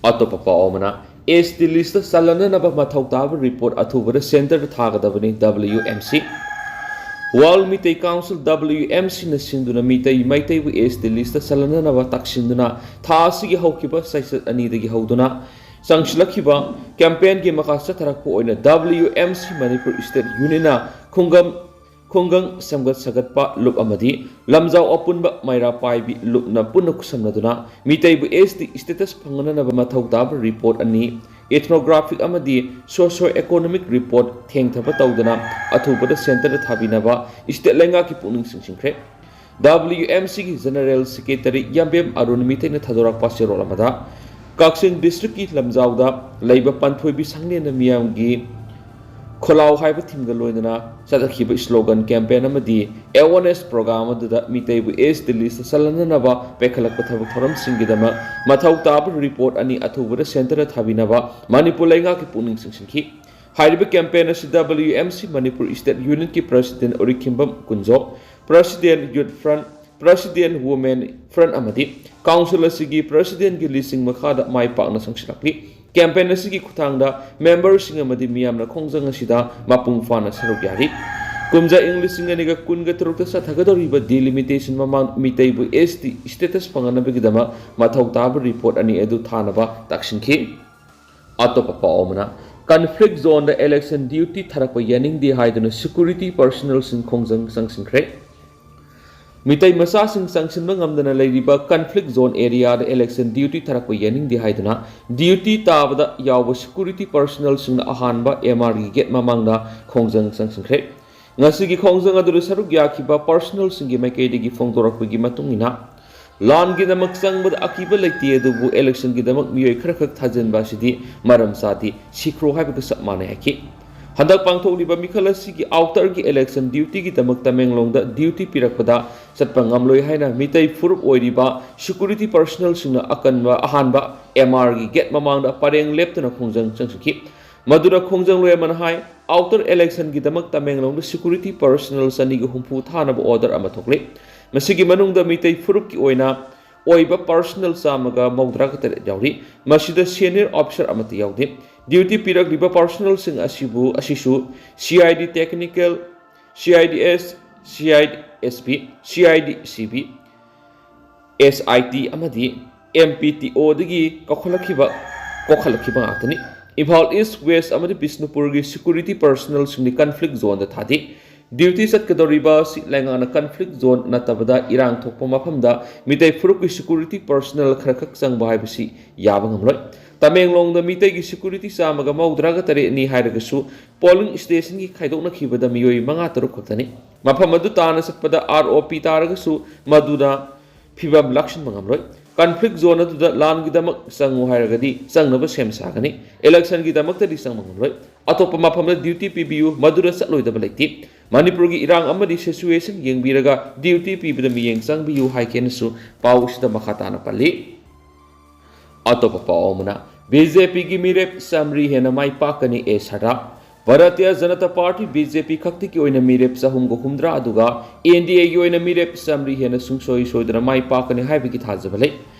ꯑꯇꯣꯞꯄ ꯄꯥꯎ ꯑꯃꯅ, ꯑꯦꯁ ꯇꯤ ꯂꯤꯁꯇ ꯆꯜꯍꯟꯅꯅꯕ ꯃꯊꯧ ꯇꯥꯕ ꯔꯤꯄꯣꯔꯠ ꯑꯊꯨꯕꯗ ꯁꯦꯟꯇꯔꯗ ꯊꯥꯒꯗꯕꯅꯤ W M C. World Meitei council, W M ꯁꯤꯅ ꯁꯤꯟꯗꯨꯅ ꯃꯤꯇꯩ, ꯃꯩꯇꯩꯕꯨ ꯑꯦꯁ ꯇꯤ ꯂꯤꯁꯇ ꯆꯜꯍꯟꯅꯅꯕ ꯇꯛꯁꯤꯟꯗꯨꯅ ꯊꯥ ꯑꯁꯤꯒꯤ ꯍꯧꯈꯤꯕ ꯆꯩꯆꯠ ꯑꯅꯤꯗꯒꯤ ꯍꯧꯗꯨꯅ ꯆꯪꯁꯤꯜꯂꯛꯈꯤꯕ ꯀꯦꯝꯄꯦꯟꯒꯤ ꯃꯈꯥ ꯆꯠꯊꯔꯛꯄ ꯑꯣꯏꯅ ꯗꯕ꯭ꯂꯤꯌꯨ ꯑꯦꯝ ꯁꯤ ꯃꯅꯤꯄꯨꯔ ꯏꯁꯇꯦꯠ ꯌꯨꯅꯤꯌꯟꯅ ꯈꯨꯡꯒꯪ ꯈꯨꯡꯒꯪ ꯁꯦꯝꯒꯠ ꯁꯥꯒꯠꯄ ꯂꯨꯞ ꯑꯃꯗꯤ ꯂꯝꯖꯥꯎ ꯑꯄꯨꯟꯕ ꯃꯩꯔꯥ ꯄꯥꯏꯕꯤ ꯂꯨꯞꯅ ꯄꯨꯟꯅ ꯈꯨꯠꯁꯝꯅꯗꯨꯅ ꯃꯤꯇꯩꯕꯨ ꯑꯦꯁ ꯇꯤ ꯁ꯭ꯇꯦꯇꯁ ꯐꯪꯍꯟꯅꯅꯕ ꯃꯊꯧ ꯇꯥꯕ ꯔꯤꯄꯣꯔꯠ ꯑꯅꯤ, ethographic ꯑꯃꯗꯤ socio economic report ꯊꯦꯡꯊꯕ ꯇꯧꯗꯅ ꯑꯊꯨꯕꯗ ꯁꯦꯟꯇꯔꯗ ꯊꯥꯕꯤꯅꯕ ꯏꯁꯇꯦꯠ ꯂꯩꯉꯥꯛꯀꯤ ꯄꯨꯛꯅꯤꯡ ꯆꯤꯡꯁꯤꯟꯈ꯭ꯔꯦ꯫ ꯗꯕ꯭ꯂꯤꯌꯨ ꯑꯦꯝ ꯁꯤꯒꯤ ꯖꯦꯅꯔꯦꯜ ꯁꯦꯀ꯭ꯔꯦꯇꯔꯤ ꯌꯥꯝꯕꯦꯝ ꯑꯔꯨꯟ ꯃꯤꯇꯩꯅ ꯊꯥꯗꯣꯔꯛꯄ ꯆꯦꯔꯣꯜ ꯑꯃꯗ, ꯀꯛꯆꯤꯡ ꯗꯤꯁꯇ꯭ꯔꯤꯛꯀꯤ ꯂꯝꯖꯥꯎꯗ ꯂꯩꯕ ꯄꯥꯟꯊꯣꯏꯕꯤ ꯁꯪꯂꯦꯟꯅ ꯃꯤꯌꯥꯝꯒꯤ ꯈꯣꯜꯂꯥꯎ ꯍꯥꯏꯕ ꯊꯤꯝꯒ ꯂꯣꯏꯅꯅ ꯆꯠꯊꯈꯤꯕ slogan campaign ꯑꯃꯗꯤ awareness program ꯑꯗꯨꯗ ꯃꯤꯇꯩꯕꯨ ꯑꯦꯁ ꯇꯤ ꯂꯤꯁꯇ ꯆꯜꯍꯟꯅꯅꯕ ꯄꯥꯏꯈꯠꯂꯛꯄ ꯊꯕꯛ ꯊꯧꯔꯝꯁꯤꯡꯒꯤꯗꯃꯛ ꯃꯊꯧ ꯇꯥꯕ ꯔꯤꯄꯣꯔꯠ ꯑꯅꯤ ꯑꯊꯨꯕꯗ ꯁꯦꯟꯇꯔꯗ ꯊꯥꯕꯤꯅꯕ ꯃꯅꯤꯄꯨꯔ ꯂꯩꯉꯥꯛꯀꯤ ꯄꯨꯛꯅꯤꯡ ꯆꯤꯡꯁꯤꯟꯈꯤ꯫ ꯍꯥꯏꯔꯤꯕ campaign ꯑꯁꯤ W M C Manipur state ꯌꯨꯅꯤꯌꯟꯒꯤ president Urikhimbam Kunjo, president youth front, president women front ꯑꯃꯗꯤ ꯀꯥꯎꯟꯁꯤꯜ ꯑꯁꯤꯒꯤ ꯄ꯭ꯔꯁꯤꯗꯦꯟꯒꯤ ꯂꯤꯁꯤꯡ ꯃꯈꯥꯗ ꯃꯥꯏ ꯄꯥꯛꯅ ꯆꯪꯁꯤꯜꯂꯛꯂꯤ꯫ Campaign ꯑꯁꯤꯒꯤ ꯈꯨꯠꯊꯥꯡꯗ memberꯁꯤꯡ ꯑꯃꯗꯤ ꯃꯤꯌꯥꯝꯅ ꯈꯣꯡꯖꯪ ꯑꯁꯤꯗ ꯃꯄꯨꯡ ꯐꯥꯅ ꯁꯔꯨꯛ ꯌꯥꯔꯤ꯫ ꯀꯨꯝꯖꯥ ꯏꯪ ꯂꯤꯁꯤꯡ ꯑꯅꯤꯒ ꯀꯨꯟꯒ ꯇꯔꯨꯛꯇ ꯆꯠꯊꯒꯗꯧꯔꯤꯕ delimitation ꯃꯃꯥꯡ ꯃꯤꯇꯩꯕꯨ ꯑꯦꯁ ꯇꯤ status ꯐꯪꯍꯟꯅꯕꯒꯤꯗꯃꯛ ꯃꯊꯧ ꯇꯥꯕ ꯔꯤꯄꯣꯔꯠ ꯑꯅꯤ ꯑꯗꯨ ꯊꯥꯅꯕ ꯇꯛꯁꯤꯟꯈꯤ꯫ ꯑꯇꯣꯞꯄ ꯄꯥꯎ ꯑꯃꯅ, conflict zoneꯗ election duty ꯊꯥꯔꯛꯄ ꯌꯥꯅꯤꯡꯗꯦ ꯍꯥꯏꯗꯨꯅ security personnelꯁꯤꯡ ꯈꯣꯡꯖꯪ ꯆꯪꯁꯤꯟꯈ꯭ꯔꯦ꯫ ꯃꯤꯇꯩ ꯃꯆꯥꯁꯤꯡ ꯆꯪꯁꯤꯟꯕ ꯉꯝꯗꯅ ꯂꯩꯔꯤꯕ conflict zone areaꯗ election duty ꯊꯥꯔꯛꯄ ꯌꯥꯅꯤꯡꯗꯦ ꯍꯥꯏꯗꯨꯅ duty ꯇꯥꯕꯗ ꯌꯥꯎꯕ security personnelꯁꯤꯡꯅ ꯑꯍꯥꯟꯕ ꯑꯦꯝ ꯑꯥꯔꯒꯤ gate ꯃꯃꯥꯡꯗ ꯈꯣꯡꯖꯪ ꯆꯪꯁꯤꯟꯈ꯭ꯔꯦ꯫ ꯉꯁꯤꯒꯤ ꯈꯣꯡꯖꯪ ꯑꯗꯨꯗ ꯁꯔꯨꯛ ꯌꯥꯈꯤꯕ personnelꯁꯤꯡꯒꯤ ꯃꯥꯏꯀꯩꯗꯒꯤ ꯐꯣꯡꯗꯣꯔꯛꯄꯒꯤ ꯃꯇꯨꯡ ꯏꯟꯅ, ꯂꯥꯟꯒꯤꯗꯃꯛ ꯆꯪꯕꯗ ꯑꯀꯤꯕ ꯂꯩꯇꯦ, ꯑꯗꯨꯕꯨ ꯏꯂꯦꯛꯁꯟꯒꯤꯗꯃꯛ ꯃꯤꯑꯣꯏ ꯈꯔꯈꯛ ꯊꯥꯖꯤꯟꯕ ꯑꯁꯤꯗꯤ ꯃꯔꯝ ꯆꯥꯗꯦ, ꯁꯤꯈ꯭ꯔꯣ ꯍꯥꯏꯕꯒ ꯆꯞ ꯃꯥꯟꯅꯩ ꯍꯥꯏꯈꯤ꯫ ꯍꯟꯗꯛ ꯄꯥꯡꯊꯣꯛꯂꯤꯕ ꯃꯤꯈꯜ ꯑꯁꯤꯒꯤ ꯑꯥꯎꯇꯔꯒꯤ ꯏꯂꯦꯛꯁꯟ ꯗ꯭ꯌꯨꯇꯤꯒꯤꯗꯃꯛ ꯇꯃꯦꯡꯂꯣꯡꯗ ꯗ꯭ꯌꯨꯇꯤ ꯄꯤꯔꯛꯄꯗ ꯆꯠꯄ ꯉꯝꯂꯣꯏ ꯍꯥꯏꯅ ꯃꯤꯇꯩ ꯐꯨꯔꯨꯞ ꯑꯣꯏꯔꯤꯕ ꯁꯦꯀ꯭ꯌꯨꯔꯤꯇꯤ ꯄꯔꯁꯅꯦꯜꯁꯤꯡꯅ ꯑꯀꯟꯕ ꯑꯍꯥꯟꯕ ꯑꯦꯝ ꯑꯥꯔꯒꯤ ꯒꯦꯠ ꯃꯃꯥꯡꯗ ꯄꯔꯦꯡ ꯂꯦꯞꯇꯨꯅ ꯈꯣꯡꯖꯪ ꯆꯪꯁꯤꯟꯈꯤ꯫ ꯃꯗꯨꯗ ꯈꯣꯡꯖꯪꯂꯣꯏ ꯑꯃꯅ ꯍꯥꯏ, ꯑꯥꯎꯇꯔ ꯏꯂꯦꯛꯁꯟꯒꯤꯗꯃꯛ ꯇꯃꯦꯡꯂꯣꯡꯗ ꯁꯦꯀ꯭ꯌꯨꯔꯤꯇꯤ ꯄꯔꯁꯅꯦꯜ ꯆꯅꯤꯒ ꯍꯨꯝꯐꯨ ꯊꯥꯅꯕ ꯑꯣꯔꯗꯔ ꯑꯃ ꯊꯣꯛꯂꯦ꯫ ꯃꯁꯤꯒꯤ ꯃꯅꯨꯡꯗ ꯃꯤꯇꯩ ꯐꯨꯔꯨꯞꯀꯤ ꯑꯣꯏꯅ ꯑꯣꯏꯕ ꯄꯔꯁꯅꯦꯜ ꯆꯥꯝꯃꯒ ꯃꯧꯗ꯭ꯔꯥꯒ ꯇꯔꯦꯠ ꯌꯥꯎꯔꯤ꯫ ꯃꯁꯤꯗ ꯁꯦꯅꯤꯌꯔ ꯑꯣꯐꯤꯁꯥꯔ ꯑꯃꯠꯇ ꯌꯥꯎꯗꯦ꯫ ꯗ꯭ꯌꯨꯇꯤ ꯄꯤꯔꯛꯂꯤꯕ ꯄꯔꯁꯅꯦꯜꯁꯤꯡ ꯑꯁꯤꯕꯨ, ꯑꯁꯤꯁꯨ C I D technical, C I D S, C I D S P, C I D C B, S I T ꯑꯃꯗꯤ ꯑꯦꯝ ꯄꯤ ꯇꯤ ꯑꯣꯗꯒꯤ ꯀꯧꯈꯠꯂꯛꯈꯤꯕ, ꯀꯧꯈꯠꯂꯛꯈꯤꯕ ꯉꯥꯛꯇꯅꯤ꯫ ꯏꯝꯐꯥꯜ ꯏꯁ, ꯋꯦꯁ ꯑꯃꯗꯤ ꯕꯤꯁꯅꯨꯄꯨꯔꯒꯤ ꯁꯦꯀ꯭ꯌꯨꯔꯤꯇꯤ ꯄꯔꯁꯅꯦꯜꯁꯤꯡꯗꯤ ꯀꯟꯐ꯭ꯂꯤꯛ ꯖꯣꯟꯗ ꯊꯥꯗꯦ꯫ ꯗ꯭ꯌꯨꯇꯤ ꯆꯠꯀꯗꯧꯔꯤꯕ ꯑꯁꯤ ꯂꯩꯉꯥꯛꯅ ꯀꯟꯐ꯭ꯂꯤꯛ ꯖꯣꯟ ꯅꯠꯇꯕꯗ ꯏꯔꯥꯡ ꯊꯣꯛꯄ ꯃꯐꯝꯗ ꯃꯤꯇꯩ ꯐꯨꯔꯨꯞꯀꯤ ꯁꯦꯀ꯭ꯌꯨꯔꯤꯇꯤ ꯄꯔꯁꯅꯦꯜ ꯈꯔꯈꯛ ꯆꯪꯕ ꯍꯥꯏꯕꯁꯤ ꯌꯥꯕ ꯉꯝꯂꯣꯏ꯫ ꯇꯃꯦꯡꯂꯣꯡꯗ ꯃꯤꯇꯩꯒꯤ ꯁꯦꯀ꯭ꯌꯨꯔꯤꯇꯤ ꯆꯥꯝꯃꯒ ꯃꯧꯗ꯭ꯔꯥꯒ ꯇꯔꯦꯠꯅꯤ ꯍꯥꯏꯔꯒꯁꯨ, ꯄꯣꯂꯤꯡ ꯁ꯭ꯇꯦꯁꯟꯒꯤ ꯈꯥꯏꯗꯣꯛꯅꯈꯤꯕꯗ ꯃꯤꯑꯣꯏ ꯃꯉꯥ ꯇꯔꯨꯛ ꯈꯛꯇꯅꯤ꯫ ꯃꯐꯝ ꯑꯗꯨ ꯇꯥꯟꯅ ꯆꯠꯄꯗ ꯑꯥꯔ ꯑꯣ ꯄꯤ ꯇꯥꯔꯒꯁꯨ, ꯃꯗꯨꯅ ꯐꯤꯕꯝ ꯂꯥꯛꯁꯤꯟꯕ ꯉꯝꯂꯣꯏ꯫ ꯀꯟꯐ꯭ꯂꯤꯛ ꯖꯣꯟ ꯑꯗꯨꯗ ꯂꯥꯟꯒꯤꯗꯃꯛ ꯆꯪꯉꯨ ꯍꯥꯏꯔꯒꯗꯤ ꯆꯪꯅꯕ ꯁꯦꯝ ꯁꯥꯒꯅꯤ꯫ ꯏꯂꯦꯛꯁꯟꯒꯤꯗꯃꯛꯇꯗꯤ ꯆꯪꯕ ꯉꯝꯂꯣꯏ꯫ ꯑꯇꯣꯞꯄ ꯃꯐꯝꯗ ꯗ꯭ꯌꯨꯇꯤ ꯄꯤꯕꯤꯌꯨ, ꯃꯗꯨꯗ ꯆꯠꯂꯣꯏꯗꯕ ꯂꯩꯇꯦ꯫ ꯃꯅꯤꯄꯨꯔꯒꯤ ꯏꯔꯥꯡ ꯑꯃꯗꯤ ꯁꯤꯆꯨꯋꯦꯁꯟ ꯌꯦꯡꯕꯤꯔꯒ ꯗ꯭ꯌꯨꯇꯤ ꯄꯤꯕꯗ ꯃꯤꯠꯌꯦꯡ ꯆꯪꯕꯤꯌꯨ ꯍꯥꯏꯈꯤꯅꯁꯨ ꯄꯥꯎ ꯑꯁꯤꯗ ꯃꯈꯥ ꯇꯥꯅ ꯄꯜꯂꯤ꯫ ꯑꯇꯣꯞꯄ ꯄꯥꯎ ꯑꯃꯅ, ꯕꯤ ꯖꯦ ꯄꯤꯒꯤ ꯃꯤꯔꯦꯞ ꯆꯥꯃꯔꯤ ꯍꯦꯟꯅ ꯃꯥꯏ ꯄꯥꯛꯀꯅꯤ ꯑꯦ ꯁꯥꯗꯥ꯫ Bharatiya Janata party, B J ꯄꯤ, ꯈꯛꯇꯒꯤ ꯑꯣꯏꯅ ꯃꯤꯔꯦꯞ ꯆꯍꯨꯝꯒ ꯍꯨꯝꯗ꯭ꯔꯥ, ꯑꯗꯨꯒ ꯑꯦꯟ ꯗꯤ ꯑꯦꯒꯤ ꯑꯣꯏꯅ ꯃꯤꯔꯦꯞ ꯆꯥꯃꯔꯤ ꯍꯦꯟꯅ ꯁꯨꯡꯁꯣꯏ ꯁꯣꯏꯗꯅ ꯃꯥꯏ ꯄꯥꯛꯀꯅꯤ ꯍꯥꯏꯕꯒꯤ ꯊꯥꯖꯕ ꯂꯩ꯫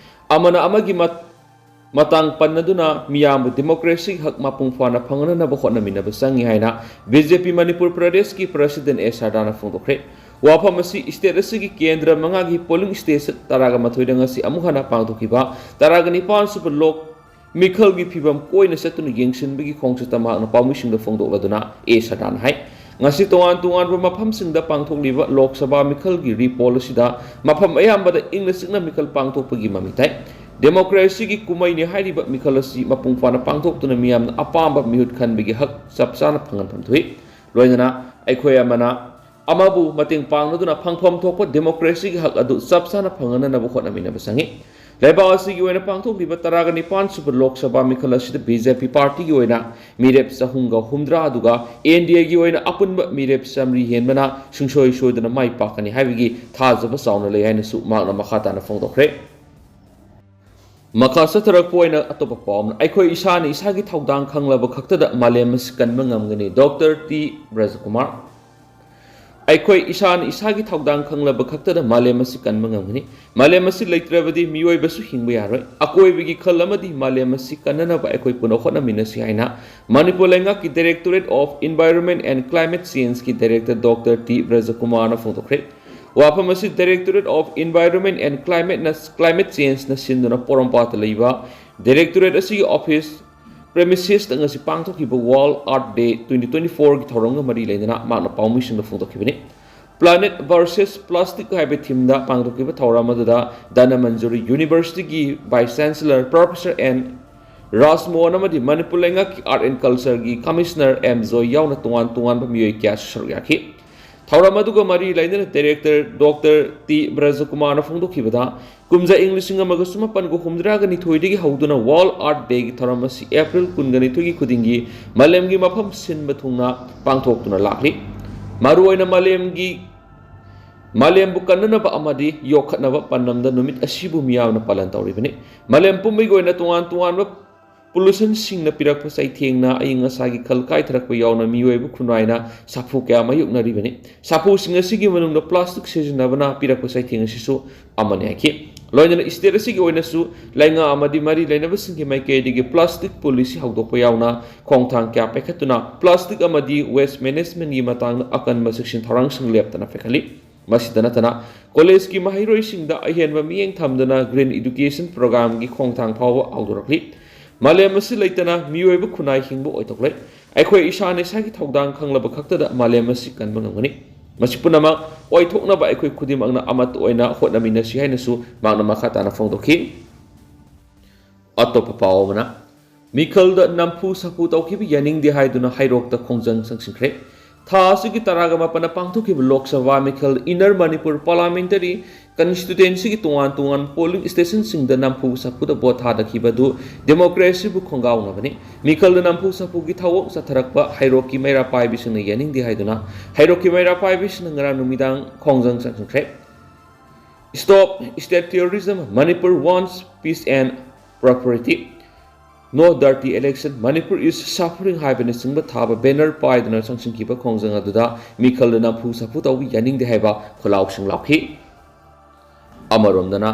ꯑꯃꯅ ꯑꯃꯒꯤ ꯃꯠ-, ꯃꯇꯥꯡ ꯄꯟꯅꯗꯨꯅ ꯃꯤꯌꯥꯝꯕꯨ ꯗꯤꯃꯣꯀ꯭ꯔꯦꯁꯤꯒꯤ ꯍꯛ ꯃꯄꯨꯡ ꯐꯥꯅ ꯐꯪꯅꯅꯕ ꯍꯣꯠꯅꯃꯤꯟꯅꯕ ꯆꯪꯏ ꯍꯥꯏꯅ ꯕꯤ ꯖꯦ ꯄꯤ ꯃꯅꯤꯄꯨꯔ ꯄ꯭ꯔꯗꯦꯁꯀꯤ ꯄ꯭ꯔꯁꯤꯗꯦꯟ ꯑꯦ ꯁꯥꯗꯥꯅ ꯐꯣꯡꯗꯣꯛꯈ꯭ꯔꯦ꯫ ꯋꯥꯐꯝ ꯑꯁꯤ ꯁ꯭ꯇꯦꯠ ꯑꯁꯤꯒꯤ ꯀꯦꯟꯗ꯭ꯔ ꯃꯉꯥꯒꯤ ꯄꯣꯂꯤꯡ ꯁ꯭ꯇꯦꯁꯟ ꯇꯔꯥꯒ ꯃꯥꯊꯣꯏꯗ ꯉꯁꯤ ꯑꯃꯨꯛ ꯍꯟꯅ ꯄꯥꯡꯊꯣꯛꯈꯤꯕ ꯇꯔꯥꯒ ꯅꯤꯄꯥꯟ ꯁꯨꯕ ꯂꯣꯛ ꯃꯤꯈꯜꯒꯤ ꯐꯤꯕꯝ ꯀꯣꯏꯅ ꯆꯠꯇꯨꯅ ꯌꯦꯡꯁꯤꯟꯕꯒꯤ ꯈꯣꯡꯆꯠꯇ ꯃꯍꯥꯛꯅ ꯄꯥꯎꯃꯤꯁꯤꯡꯗ ꯐꯣꯡꯗꯣꯛꯂꯗꯨꯅ ꯑꯦ ꯁꯥꯗꯥꯅ ꯍꯥꯏ, ꯉꯁꯤ ꯇꯣꯉꯥꯟ ꯇꯣꯉꯥꯟꯕ ꯃꯐꯝꯁꯤꯡꯗ ꯄꯥꯡꯊꯣꯛꯂꯤꯕ ꯂꯣꯛ ꯁꯚꯥ ꯃꯤꯈꯜꯒꯤ ꯔꯤꯄꯣꯜ ꯑꯁꯤꯗ ꯃꯐꯝ ꯑꯌꯥꯝꯕꯗ ꯏꯪꯅ ꯆꯤꯛꯅ ꯃꯤꯈꯜ ꯄꯥꯡꯊꯣꯛꯄꯒꯤ ꯃꯃꯤ ꯇꯥꯏ꯫ ꯗꯦꯃꯣꯀ꯭ꯔꯦꯁꯤꯒꯤ ꯀꯨꯝꯃꯩꯅꯤ ꯍꯥꯏꯔꯤꯕ ꯃꯤꯈꯜ ꯑꯁꯤ ꯃꯄꯨꯡ ꯐꯥꯅ ꯄꯥꯡꯊꯣꯛꯇꯨꯅ ꯃꯤꯌꯥꯝꯅ ꯑꯄꯥꯝꯕ ꯃꯤꯍꯨꯠ ꯈꯟꯕꯒꯤ ꯍꯛ ꯆꯞ ꯆꯥꯅ ꯐꯪꯍꯟꯐꯝ ꯊꯣꯛꯏ꯫ ꯂꯣꯏꯅꯅ ꯑꯩꯈꯣꯏ ꯑꯃꯅ ꯑꯃꯕꯨ ꯃꯇꯦꯡ ꯄꯥꯡꯅꯗꯨꯅ ꯐꯪꯐꯝ ꯊꯣꯛꯄ ꯗꯦꯃꯣꯀ꯭ꯔꯦꯁꯤꯒꯤ ꯍꯛ ꯑꯗꯨ ꯆꯞ ꯆꯥꯅ ꯐꯪꯍꯟꯅꯅꯕ ꯍꯣꯠꯅꯃꯤꯟꯅꯕ ꯆꯪꯏ꯫ ꯂꯩꯕꯥꯛ ꯑꯁꯤꯒꯤ ꯑꯣꯏꯅ ꯄꯥꯡꯊꯣꯛꯂꯤꯕ ꯇꯔꯥꯒ ꯅꯤꯄꯥꯟ ꯁꯨꯕ ꯂꯣꯛ ꯁꯚꯥ ꯃꯤꯈꯜ ꯑꯁꯤꯗ ꯕꯤ ꯖꯦ ꯄꯤ ꯄꯥꯔꯇꯤꯒꯤ ꯑꯣꯏꯅ ꯃꯤꯔꯦꯞ ꯆꯍꯨꯝꯒ ꯍꯨꯝꯗ꯭ꯔꯥ, ꯑꯗꯨꯒ ꯑꯦꯟ ꯗꯤ ꯑꯦꯒꯤ ꯑꯣꯏꯅ ꯑꯄꯨꯟꯕ ꯃꯤꯔꯦꯞ ꯆꯥꯃꯔꯤ ꯍꯦꯟꯕꯅ ꯁꯨꯡꯁꯣꯏ ꯁꯣꯏꯗꯅ ꯃꯥꯏ ꯄꯥꯛꯀꯅꯤ ꯍꯥꯏꯕꯒꯤ ꯊꯥꯖꯕ ꯆꯥꯎꯅ ꯂꯩ ꯍꯥꯏꯅꯁꯨ ꯃꯍꯥꯛꯅ ꯃꯈꯥ ꯇꯥꯅ ꯐꯣꯡꯗꯣꯛꯈ꯭ꯔꯦ꯫ ꯃꯈꯥ ꯆꯠꯊꯔꯛꯄ ꯑꯣꯏꯅ ꯑꯇꯣꯞꯄ ꯄꯥꯎ ꯑꯃꯅ, ꯑꯩꯈꯣꯏ ꯏꯁꯥꯅ ꯏꯁꯥꯒꯤ ꯊꯧꯗꯥꯡ ꯈꯪꯂꯕ ꯈꯛꯇꯗ ꯃꯥꯂꯦꯝ ꯑꯁꯤ ꯀꯟꯕ ꯉꯝꯒꯅꯤ, ꯗꯣꯛꯇꯔ ꯇꯤ ꯕ꯭ꯔꯖꯀꯨꯃꯥꯔ꯫ ꯑꯩꯈꯣꯏ ꯏꯁꯥꯅ ꯏꯁꯥꯒꯤ ꯊꯧꯗꯥꯡ ꯈꯪꯂꯕ ꯈꯛꯇꯗ ꯃꯥꯂꯦꯝ ꯑꯁꯤ ꯀꯟꯕ ꯉꯝꯒꯅꯤ꯫ ꯃꯥꯂꯦꯝ ꯑꯁꯤ ꯂꯩꯇ꯭ꯔꯕꯗꯤ ꯃꯤꯑꯣꯏꯕꯁꯨ ꯍꯤꯡꯕ ꯌꯥꯔꯣꯏ꯫ ꯑꯀꯣꯏꯕꯒꯤ ꯈꯜ ꯑꯃꯗꯤ ꯃꯥꯂꯦꯝ ꯑꯁꯤ ꯀꯟꯅꯅꯕ ꯑꯩꯈꯣꯏ ꯄꯨꯟꯅ ꯍꯣꯠꯅꯃꯤꯟꯅꯁꯤ ꯍꯥꯏꯅ ꯃꯅꯤꯄꯨꯔ ꯂꯩꯉꯥꯛꯀꯤ Directorate of Environment and Climate Changeꯀꯤ Director ꯗꯣꯛꯇꯔ ꯇꯤ ꯕ꯭ꯔꯖꯀꯨꯃꯥꯔꯅ ꯐꯣꯡꯗꯣꯛꯈ꯭ꯔꯦ꯫ ꯋꯥꯐꯝ ꯑꯁꯤ Directorate of Environment and Climateꯅ, Climate Changeꯅ ꯁꯤꯟꯗꯨꯅ ꯄꯣꯔꯣꯝꯄꯥꯠꯇ ꯂꯩꯕ Directorate ꯑꯁꯤꯒꯤ office premises ꯉꯁꯤ ꯄꯥꯡꯊꯣꯛꯈꯤꯕ World Earth Day twenty twenty fourꯒꯤ ꯊꯧꯔꯝꯒ ꯃꯔꯤ ꯂꯩꯅꯅ ꯃꯍꯥꯛꯅ ꯄꯥꯎꯃꯤꯁꯤꯡꯗ ꯐꯣꯡꯗꯣꯛꯈꯤꯕꯅꯤ꯫ Planet versus Plastic ꯍꯥꯏꯕ themeꯗ ꯄꯥꯡꯊꯣꯛꯈꯤꯕ ꯊꯧꯔꯝ ꯑꯗꯨꯗ Dhanamanjuri Universityꯒꯤ Vice Chancellor Professor and ꯔꯥꯖꯃꯣꯍꯟ ꯑꯃꯗꯤ ꯃꯅꯤꯄꯨꯔ ꯂꯩꯉꯥꯛꯀꯤ Art and Cultureꯒꯤ Commissioner ꯑꯦꯝ ꯖꯣꯏ ꯌꯥꯎꯅ ꯇꯣꯉꯥꯟ ꯇꯣꯉꯥꯟꯕ ꯃꯤꯑꯣꯏ ꯀꯌꯥꯁꯨ ꯁꯔꯨꯛ ꯌꯥꯈꯤ꯫ ꯊꯧꯔꯝ ꯑꯗꯨꯒ ꯃꯔꯤ ꯂꯩꯅꯅ Director ꯗꯣꯛꯇꯔ ꯇꯤ ꯕ꯭ꯔꯖꯀꯨꯃꯥꯔꯅ ꯐꯣꯡꯗꯣꯛꯈꯤꯕꯗ, ꯀꯨꯝꯖꯥ ꯏꯪ ꯂꯤꯁꯤꯡ ꯑꯃꯒ ꯆꯃꯥꯄꯟꯒ ꯍꯨꯝꯗ꯭ꯔꯥꯒ ꯅꯤꯊꯣꯏꯗꯒꯤ ꯍꯧꯗꯨꯅ World Earth Dayꯒꯤ ꯊꯧꯔꯝ ꯑꯁꯤ April ꯀꯨꯟꯒ ꯅꯤꯊꯣꯏꯒꯤ ꯈꯨꯗꯤꯡꯒꯤ ꯃꯥꯂꯦꯝꯒꯤ ꯃꯐꯝ ꯁꯤꯟꯕ ꯊꯨꯡꯅ ꯄꯥꯡꯊꯣꯛꯇꯨꯅ ꯂꯥꯛꯂꯤ꯫ ꯃꯔꯨꯑꯣꯏꯅ ꯃꯥꯂꯦꯝꯒꯤ, ꯃꯥꯂꯦꯝꯕꯨ ꯀꯟꯅꯅꯕ ꯑꯃꯗꯤ ꯌꯣꯛꯈꯠꯅꯕ ꯄꯥꯟꯗꯝꯗ ꯅꯨꯃꯤꯠ ꯑꯁꯤꯕꯨ ꯃꯤꯌꯥꯝꯅ ꯄꯥꯂꯟ ꯇꯧꯔꯤꯕꯅꯤ꯫ ꯃꯥꯂꯦꯝ ꯄꯨꯝꯕꯒꯤ ꯑꯣꯏꯅ ꯇꯣꯉꯥꯟ ꯇꯣꯉꯥꯟꯕ pollutionꯁꯤꯡꯅ ꯄꯤꯔꯛꯄ ꯆꯩꯊꯦꯡꯅ ꯑꯏꯪ ꯑꯁꯥꯒꯤ ꯈꯜ ꯀꯥꯏꯊꯔꯛꯄ ꯌꯥꯎꯅ ꯃꯤꯑꯣꯏꯕ ꯈꯨꯟꯅꯥꯏꯅ ꯁꯥꯐꯨ ꯀꯌꯥ ꯃꯥꯌꯣꯛꯅꯔꯤꯕꯅꯤ꯫ ꯁꯥꯐꯨꯁꯤꯡ ꯑꯁꯤꯒꯤ ꯃꯅꯨꯡꯗ plastic ꯁꯤꯖꯤꯟꯅꯕꯅ ꯄꯤꯔꯛꯄ ꯆꯩꯊꯦꯡ ꯑꯁꯤꯁꯨ ꯑꯃꯅꯤ ꯍꯥꯏꯈꯤ꯫ ꯂꯣꯏꯅꯅ state ꯑꯁꯤꯒꯤ ꯑꯣꯏꯅꯁꯨ ꯂꯩꯉꯥꯛ ꯑꯃꯗꯤ ꯃꯔꯤ ꯂꯩꯅꯕꯁꯤꯡꯒꯤ ꯃꯥꯏꯀꯩꯗꯒꯤ plastic policy ꯍꯧꯗꯣꯛꯄ ꯌꯥꯎꯅ ꯈꯣꯡꯊꯥꯡ ꯀꯌꯥ ꯄꯥꯏꯈꯠꯇꯨꯅ plastic ꯑꯃꯗꯤ waste managementꯒꯤ ꯃꯇꯥꯡꯗ ꯑꯀꯟꯕ ꯆꯦꯛꯁꯤꯟ ꯊꯧꯔꯥꯡꯁꯤꯡ ꯂꯦꯞꯇꯅ ꯄꯥꯏꯈꯠꯂꯤ꯫ ꯃꯁꯤꯗ ꯅꯠꯇꯅ, collegeꯀꯤ ꯃꯍꯩꯔꯣꯏꯁꯤꯡꯗ ꯑꯍꯦꯟꯕ ꯃꯤꯠꯌꯦꯡ ꯊꯝꯗꯨꯅ Green Education Programꯒꯤ ꯈꯣꯡꯊꯥꯡ ꯐꯥꯎꯕ ꯍꯧꯗꯣꯔꯛꯂꯤ꯫ ꯃꯥꯂꯦꯝ ꯑꯁꯤ ꯂꯩꯇꯅ ꯃꯤꯑꯣꯏꯕ ꯈꯨꯟꯅꯥꯏ ꯍꯤꯡꯕ ꯑꯣꯏꯊꯣꯛꯂꯣꯏ꯫ ꯑꯩꯈꯣꯏ ꯏꯁꯥꯅ ꯏꯁꯥꯒꯤ ꯊꯧꯗꯥꯡ ꯈꯪꯂꯕ ꯈꯛꯇꯗ ꯃꯥꯂꯦꯝ ꯑꯁꯤ ꯀꯟꯕ ꯉꯝꯒꯅꯤ꯫ ꯃꯁꯤ ꯄꯨꯝꯅꯃꯛ ꯑꯣꯏꯊꯣꯛꯅꯕ ꯑꯩꯈꯣꯏ ꯈꯨꯗꯤꯡꯃꯛꯅ ꯑꯃꯠꯇ ꯑꯣꯏꯅ ꯍꯣꯠꯅꯃꯤꯟꯅꯁꯤ ꯍꯥꯏꯅꯁꯨ ꯃꯍꯥꯛꯅ ꯃꯈꯥ ꯇꯥꯅ ꯐꯣꯡꯗꯣꯛꯈꯤ꯫ ꯑꯇꯣꯞꯄ ꯄꯥꯎ ꯑꯃꯅ, ꯃꯤꯈꯜꯗ ꯅꯝꯐꯨ ꯁꯥꯐꯨ ꯇꯧꯈꯤꯕ ꯌꯥꯅꯤꯡꯗꯦ ꯍꯥꯏꯗꯨꯅ ꯍꯩꯔꯣꯛꯇ ꯈꯣꯡꯖꯪ ꯆꯪꯁꯤꯟꯈ꯭ꯔꯦ꯫ ꯊꯥ ꯑꯁꯤꯒꯤ ꯇꯔꯥꯒ ꯃꯥꯄꯟꯗ ꯄꯥꯡꯊꯣꯛꯈꯤꯕ ꯂꯣꯛ ꯁꯚꯥ ꯃꯤꯈꯜ ꯏꯟꯅꯔ ꯃꯅꯤꯄꯨꯔ ꯄꯥꯔꯂꯥꯃꯦꯟꯇꯔꯤ ꯀꯟꯁꯇꯤꯇ꯭ꯌꯨꯑꯦꯟꯁꯤꯒꯤ ꯇꯣꯉꯥꯟ ꯇꯣꯉꯥꯟꯕ ꯄꯣꯂꯤꯡ ꯁ꯭ꯇꯦꯁꯟꯁꯤꯡꯗ ꯅꯝꯐꯨ ꯁꯥꯐꯨꯗ ꯚꯣꯠ ꯊꯥꯗꯈꯤꯕ ꯑꯗꯨ ꯗꯦꯃꯣꯀ꯭ꯔꯦꯁꯤꯕꯨ ꯈꯣꯡꯒꯥꯎꯅꯕꯅꯤ꯫ ꯃꯤꯈꯜꯗ ꯅꯝꯐꯨ ꯁꯥꯐꯨꯒꯤ ꯊꯧꯑꯣꯡ ꯆꯠꯊꯔꯛꯄ ꯍꯩꯔꯣꯛꯀꯤ ꯃꯩꯔꯥ ꯄꯥꯏꯕꯤꯁꯤꯡꯅ ꯌꯥꯅꯤꯡꯗꯦ ꯍꯥꯏꯗꯨꯅ ꯍꯩꯔꯣꯛꯀꯤ ꯃꯩꯔꯥ ꯄꯥꯏꯕꯤꯁꯤꯡꯅ ꯉꯔꯥꯡ ꯅꯨꯃꯤꯗꯥꯡ ꯈꯣꯡꯖꯪ ꯆꯪꯁꯤꯟꯈ꯭ꯔꯦ꯫ Stop State Terrorism, Manipur Wants Peace and Prosperity, No Dirty Election, Manipur is Suffering ꯍꯥꯏꯕꯅꯆꯤꯡꯕ ꯊꯥꯕ ꯕꯦꯅꯔ ꯄꯥꯏꯗꯨꯅ ꯆꯪꯁꯤꯟꯈꯤꯕ ꯈꯣꯡꯖꯪ ꯑꯗꯨꯗ ꯃꯤꯈꯜꯗ ꯅꯝꯐꯨ ꯁꯥꯐꯨ ꯇꯧꯕ ꯌꯥꯅꯤꯡꯗꯦ ꯍꯥꯏꯕ ꯈꯣꯜꯂꯥꯎꯁꯤꯡ ꯂꯥꯎꯈꯤ꯫ ꯑꯃꯔꯣꯝꯗꯅ,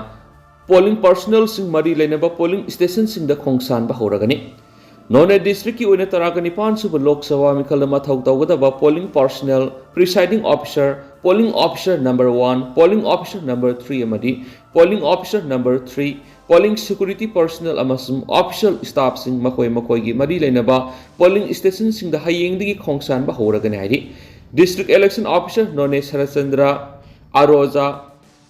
ꯄꯣꯂꯤꯡ ꯄꯥꯔꯁꯣꯅꯦꯜꯁꯤꯡ ꯃꯔꯤ ꯂꯩꯅꯕ ꯄꯣꯂꯤꯡ ꯁ꯭ꯇꯦꯁꯟꯁꯤꯡꯗ ꯈꯣꯡꯁꯥꯟꯕ ꯍꯧꯔꯒꯅꯤ꯫ ꯅꯣꯅꯦ ꯗꯤꯁꯇ꯭ꯔꯤꯛꯀꯤ ꯑꯣꯏꯅ ꯇꯔꯥꯒ ꯅꯤꯄꯥꯟ ꯁꯨꯕ ꯂꯣꯛ ꯁꯚꯥ ꯃꯤꯈꯜꯗ ꯃꯊꯧ ꯇꯧꯒꯗꯕ polling personnel, presiding officer, polling officer number one, polling officer number three ꯑꯃꯗꯤ polling officer number three, polling security personnel ꯑꯃꯁꯨꯡ ꯑꯣꯐꯤꯁꯤꯌꯦꯜ ꯁ꯭ꯇꯥꯐꯁꯤꯡ ꯃꯈꯣꯏ ꯃꯈꯣꯏꯒꯤ ꯃꯔꯤ ꯂꯩꯅꯕ ꯄꯣꯂꯤꯡ ꯁ꯭ꯇꯦꯁꯟꯁꯤꯡꯗ ꯍꯌꯦꯡꯗꯒꯤ ꯈꯣꯡꯁꯥꯟꯕ ꯍꯧꯔꯒꯅꯤ ꯍꯥꯏꯔꯤ꯫ District election officer Noney Saratchandra ꯑꯔꯣꯖꯥ,